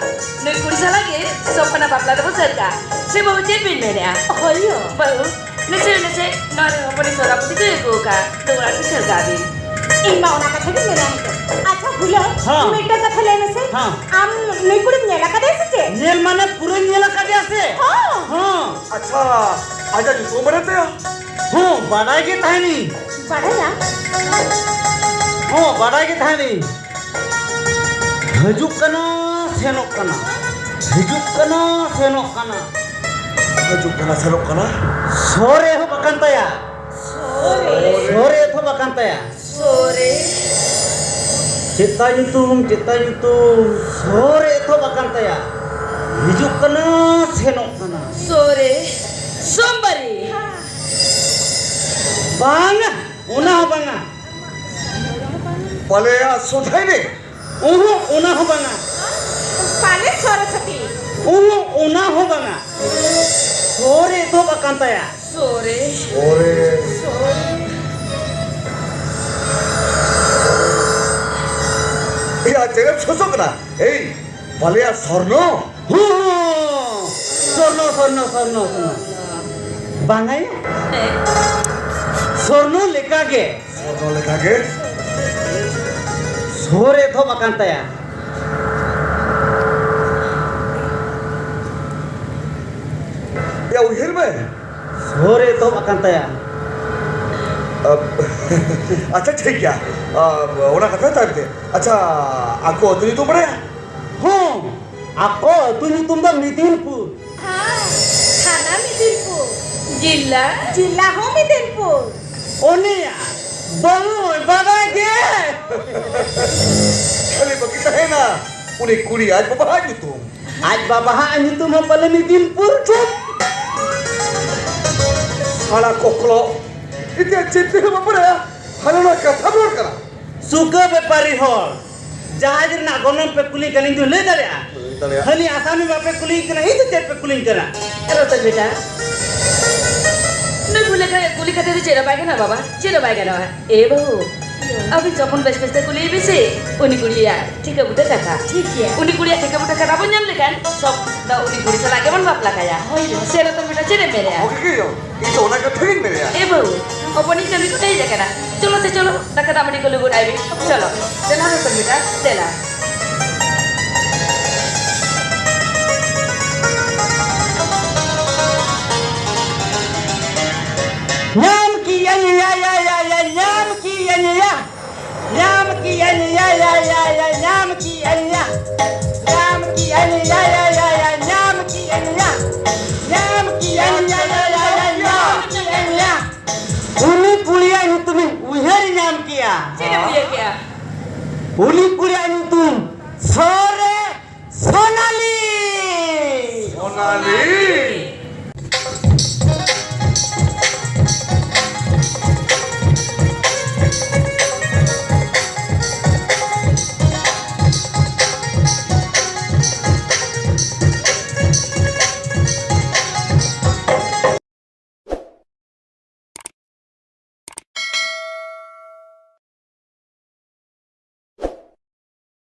ᱱᱩᱭ ᱠᱩᱲᱤ ᱥᱟᱞᱟᱜ ᱜᱮ ᱥᱚᱵ ᱠᱷᱚᱱᱟᱜ ᱵᱟᱯᱞᱟ ᱫᱚᱵᱚ ᱥᱟᱹᱛ ᱠᱟᱜᱼᱟ᱾ ᱥᱮ ᱵᱟᱹᱦᱩ, ᱪᱮᱫ ᱵᱤᱱ ᱢᱮᱱᱮᱜᱼᱟ? ᱦᱳᱭ ᱭᱳ᱾ ᱵᱟᱹᱦᱩ, ᱱᱟᱥᱮ, ᱱᱟᱥᱮ, ᱱᱚᱣᱟ ᱨᱮ ᱦᱚᱯᱚᱱᱤᱡ ᱥᱚᱨᱟᱯᱚᱛᱤ ᱫᱚᱭ ᱟᱹᱜᱩ ᱟᱠᱟᱫ᱾ ᱫᱚ ᱚᱲᱟᱜ ᱛᱮ ᱠᱷᱟᱹᱲ ᱠᱟᱜ ᱵᱤᱱ᱾ ᱤᱧ ᱢᱟ ᱚᱱᱟ ᱠᱟᱛᱷᱟ ᱜᱤᱧ ᱢᱮᱱᱟ ᱦᱮᱸᱥᱮ᱾ ᱟᱪᱪᱷᱟ, ᱵᱷᱩᱞᱟᱹ, ᱦᱮᱸ᱾ ᱢᱤᱫᱴᱟᱝ ᱠᱟᱛᱷᱟ ᱞᱟᱹᱭ ᱢᱮᱥᱮ᱾ ᱦᱮᱸ᱾ ᱟᱢ ᱱᱩᱭ ᱠᱩᱲᱤᱢ ᱧᱮᱞ ᱟᱠᱟᱫᱮᱭᱟ ᱥᱮ ᱪᱮᱫ? ᱧᱮᱞ ᱢᱟᱱᱮ ᱯᱩᱨᱟᱹᱧ ᱧᱮᱞ ᱟᱠᱟᱫᱮᱭᱟ ᱥᱮ? ᱦᱚᱸ᱾ ᱦᱚᱸ᱾ ᱟᱪᱪᱷᱟ, ᱟᱡᱟᱜ ᱧᱩᱛᱩᱢ ᱵᱟᱲᱟᱭ ᱛᱟᱭᱟ? ᱦᱚᱸ, ᱵᱟᱰᱟᱭ ᱜᱮ ᱛᱟᱦᱮᱱᱤᱧ᱾ ᱵᱟᱰᱟᱭᱟ? ᱦᱚᱸ, ᱵᱟᱰᱟᱭ ᱜᱮ ᱛᱟᱦᱮᱱᱤᱧ᱾ ᱦᱤᱡᱩᱜ ᱠᱟᱱᱟ, ᱥᱮᱱᱚᱜ ᱠᱟᱱᱟ, ᱦᱤᱡᱩᱜ ᱠᱟᱱᱟ, ᱥᱮᱱᱚᱜ ᱠᱟᱱᱟ᱾ ᱦᱤᱡᱩᱜ ᱠᱟᱱᱟ, ᱥᱮᱱᱚᱜ ᱠᱟᱱᱟ᱾ ᱥᱚᱨᱮ ᱮᱦᱚᱵ ᱟᱠᱟᱱ ᱛᱟᱭᱟ᱾ ᱥᱚᱨᱮ᱾ ᱥᱚᱨᱮ ᱮᱛᱚᱦᱚᱵ ᱟᱠᱟᱱ ᱛᱟᱭᱟ᱾ ᱥᱚᱨᱮ᱾ ᱪᱮᱫ ᱛᱟᱭ ᱧᱩᱛᱩᱢ, ᱪᱮᱫ ᱛᱟᱭ ᱧᱩᱛᱩᱢ? ᱥᱚᱨᱮ ᱮᱛᱚᱦᱚᱵ ᱟᱠᱟᱱ ᱛᱟᱭᱟ᱾ ᱦᱤᱡᱩᱜ ᱠᱟᱱᱟ, ᱥᱮᱱᱚᱜ ᱠᱟᱱᱟ᱾ ᱥᱚᱨᱮ᱾ ᱥᱳᱢᱵᱟᱨᱤ᱾ ᱵᱟᱝᱟ, ᱚᱱᱟ ᱦᱚᱸ ᱵᱟᱝᱟ᱾ ᱯᱟᱞᱮᱭᱟ ᱥᱚᱨᱦᱟᱭ ᱨᱮ᱾ ᱩᱦᱩᱸ, ᱚᱱᱟ ᱦᱚᱸ ᱵᱟᱝᱟ᱾ ᱯᱟᱞᱮ ᱥᱚᱨᱚᱥᱚᱛᱤ᱾ ᱩᱦᱩᱸ, ᱚᱱᱟ ᱦᱚᱸ ᱵᱟᱝᱟ᱾ ᱥᱚᱨᱮ ᱮᱛᱚᱦᱚᱵ ᱟᱠᱟᱱ ᱛᱟᱭᱟ᱾ ᱥᱚᱨᱮ᱾ ᱥᱚᱨᱮ᱾ ᱥᱚᱨᱮ᱾ ᱮᱭᱟ, ᱪᱮᱫ ᱮᱢ ᱥᱚᱥᱚᱜ ᱠᱟᱱᱟ? ᱮᱭ, ᱯᱟᱞᱮᱭᱟ ᱥᱚᱨᱱᱚ? ᱦᱚᱸ, ᱦᱚᱸ᱾ ᱥᱚᱨᱱᱚ, ᱥᱚᱨᱱᱚ, ᱥᱚᱨᱱᱚ, ᱥᱚᱨᱱᱚ᱾ ᱵᱟᱝᱟ ᱭᱟ? ᱦᱮᱸ᱾ ᱥᱚᱨᱱᱚ ᱞᱮᱠᱟᱜᱮ᱾ ᱥᱚᱨᱱᱚ ᱞᱮᱠᱟᱜᱮ᱾ ᱥᱚᱨᱮ ᱮᱛᱚᱦᱚᱵ ᱟᱠᱟᱱ ᱛᱟᱭᱟ᱾ ᱭᱟ, ᱩᱭᱦᱟᱹᱨ ᱢᱮ᱾ ᱥᱚᱨᱮ ᱮᱛᱚᱦᱚᱵ ᱟᱠᱟᱱ ᱛᱟᱭᱟ᱾ ᱟᱪᱪᱷᱟ, ᱴᱷᱤᱠ ᱜᱮᱭᱟ᱾ ᱚᱱᱟ ᱠᱟᱛᱷᱟ ᱛᱟᱭᱚᱢ ᱛᱮ᱾ ᱟᱪᱪᱷᱟ, ᱟᱠᱚ ᱟᱹᱛᱩ ᱧᱩᱛᱩᱢ ᱵᱟᱲᱟᱭᱟ? ᱦᱚᱸ, ᱟᱠᱚ ᱟᱹᱛᱩ ᱧᱩᱛᱩᱢ ᱫᱚ ᱢᱤᱫᱤᱱᱯᱩᱨ᱾ ᱦᱮᱸ, ᱛᱷᱟᱱᱟ ᱢᱤᱫᱤᱱᱯᱩᱨ᱾ ᱡᱤᱞᱟ? ᱡᱤᱞᱟ ᱦᱚᱸ ᱢᱤᱫᱤᱱᱯᱩᱨ᱾ ᱩᱱᱤᱭᱟᱜ ᱵᱟᱹᱦᱩ ᱵᱟᱵᱟ ᱜᱮ᱾ ᱠᱷᱟᱹᱞᱤ ᱵᱟᱹᱠᱤ ᱛᱟᱦᱮᱸᱱᱟ ᱩᱱᱤ ᱠᱩᱲᱤ ᱟᱡ ᱵᱟᱵᱟᱣᱟᱜ ᱧᱩᱛᱩᱢ᱾ ᱟᱡ ᱵᱟᱵᱟᱣᱟᱜ ᱧᱩᱛᱩᱢ ᱦᱚᱸ ᱯᱟᱞᱮ ᱢᱤᱫᱤᱱᱯᱩᱨ᱾ ᱪᱩᱯ! ᱥᱟᱲᱟ ᱠᱚᱠᱞᱚ᱾ ᱤᱧᱟᱹᱜ ᱪᱮᱫ ᱛᱮ ᱵᱟᱯᱞᱟᱭᱟ? ᱦᱟᱱᱟ ᱱᱚᱣᱟ ᱠᱟᱛᱷᱟ ᱨᱚᱲ ᱠᱟᱱᱟ᱾ ᱥᱩᱠᱟᱹ ᱵᱮᱯᱟᱨᱤ ᱦᱚᱲ, ᱡᱟᱦᱟᱡᱽ ᱨᱮᱱᱟᱜ ᱜᱚᱱᱚᱝ ᱯᱮ ᱠᱩᱞᱤ ᱠᱟᱱᱟ, ᱤᱧ ᱫᱚᱧ ᱞᱟᱹᱭ ᱫᱟᱲᱮᱭᱟᱜᱼᱟ᱾ ᱞᱟᱹᱭ ᱫᱟᱲᱮᱭᱟᱜᱼᱟ᱾ ᱦᱟᱹᱱᱤ ᱟᱥᱟᱢᱤ ᱵᱟᱯᱮ ᱠᱩᱞᱤ ᱠᱟᱱᱟ, ᱤᱧ ᱫᱚ ᱪᱮᱫ ᱯᱮ ᱠᱩᱞᱤᱧ ᱠᱟᱱᱟ? ᱨᱚᱛᱚᱱ ᱵᱮᱴᱟ, ᱱᱩᱭ ᱠᱩᱞᱤ ᱠᱷᱟᱡ, ᱠᱩᱞᱤ ᱠᱟᱛᱮ ᱫᱚ ᱪᱮᱫ ᱦᱚᱸ ᱵᱟᱭ ᱜᱟᱱᱚᱜᱼᱟ ᱵᱟᱵᱟ, ᱪᱮᱫ ᱦᱚᱸ ᱵᱟᱭ ᱜᱟᱱᱚᱜᱼᱟ᱾ ᱮ ᱵᱟᱹᱦᱩ, ᱟᱹᱵᱤᱱ ᱡᱚᱠᱷᱚᱱ ᱵᱮᱥ ᱵᱮᱥ ᱛᱮ ᱠᱩᱞᱤᱭᱮ ᱵᱤᱱ ᱥᱮ, ᱩᱱᱤ ᱠᱩᱲᱤᱭᱟᱜ ᱴᱷᱤᱠᱟᱹ ᱵᱩᱴᱟᱹ ᱠᱟᱛᱷᱟ᱾ ᱴᱷᱤᱠ ᱜᱮᱭᱟ᱾ ᱩᱱᱤ ᱠᱩᱲᱤᱭᱟᱜ ᱴᱷᱤᱠᱟᱹ ᱵᱩᱴᱟᱹ ᱠᱟᱛᱷᱟ ᱵᱚᱱ ᱧᱟᱢ ᱞᱮᱠᱷᱟᱱ, ᱥᱚᱵ ᱫᱚ ᱩᱱᱤ ᱠᱩᱲᱤ ᱥᱟᱞᱟᱜ ᱜᱮᱵᱚᱱ ᱵᱟᱯᱞᱟ ᱠᱟᱭᱟ᱾ ᱦᱳᱭ, ᱦᱳᱭ᱾ ᱥᱮ ᱨᱚᱛᱚᱱ ᱵᱮᱴᱟ, ᱪᱮᱫ ᱮᱢ ᱢᱮᱱᱮᱜᱼᱟ? ᱚᱦᱚ ᱜᱮ ᱭᱚ, ᱤᱧ ᱫᱚ ᱚᱱᱟ ᱠᱟᱛᱷᱟ ᱜᱤᱧ ᱢᱮᱱᱮᱜᱼᱟ᱾ ᱮ ᱵᱟᱹᱵᱩ, ᱦᱚᱯᱚᱱᱤᱡ ᱠᱟᱹᱢᱤ ᱠᱚ ᱦᱮᱡ ᱟᱠᱟᱱᱟ᱾ ᱪᱚᱞᱚ ᱥᱮ ᱪᱚᱞᱚ, ᱫᱟᱠᱟ ᱫᱟᱜ ᱢᱟᱹᱰᱤ ᱠᱚ ᱞᱩᱵᱩᱨ ᱟᱭ ᱵᱤᱱ᱾ ᱪᱚᱞᱚ, ᱫᱮᱞᱟ ᱨᱚᱛᱚᱱ ᱵᱮᱴᱟ, ᱫᱮᱞᱟ᱾ ᱧᱟᱢ ᱠᱤᱭᱟᱹᱧ ᱭᱟ, ᱭᱟ, ᱭᱟ, ᱭᱟ, ᱧᱟᱢ ᱠᱤᱭᱟᱹᱧ ᱭᱟ᱾ ᱧᱟᱢ ᱠᱤᱭᱟᱹᱧ ᱭᱟ, ᱭᱟ, ᱭᱟ, ᱭᱟ, ᱧᱟᱢ ᱠᱤᱭᱟᱹᱧ ᱭᱟ᱾ ᱧᱟᱢ ᱠᱤᱭᱟᱹᱧ ᱭᱟ, ᱭᱟ, ᱭᱟ, ᱭᱟ, ᱧᱟᱢ ᱠᱤᱭᱟᱹᱧ ᱭᱟ᱾ ᱧᱟᱢ ᱠᱤᱭᱟᱹᱧ ᱭᱟ, ᱭᱟ, ᱭᱟ, ᱭᱟ, ᱧᱟᱢ ᱠᱤᱭᱟᱹᱧ ᱭᱟ᱾ ᱩᱱᱤ ᱠᱩᱲᱤᱭᱟᱜ ᱧᱩᱛᱩᱢᱤᱧ ᱩᱭᱦᱟᱹᱨ ᱧᱟᱢ ᱠᱮᱭᱟ᱾ ᱪᱮᱫ ᱮᱢ ᱩᱭᱦᱟᱹᱨ ᱠᱮᱜᱼᱟ? ᱩᱱᱤ ᱠᱩᱲᱤᱭᱟᱜ ᱧᱩᱛᱩᱢ ᱥᱚᱨᱮ ᱥᱚᱱᱟᱞᱤ᱾ ᱥᱚᱱᱟᱞᱤ?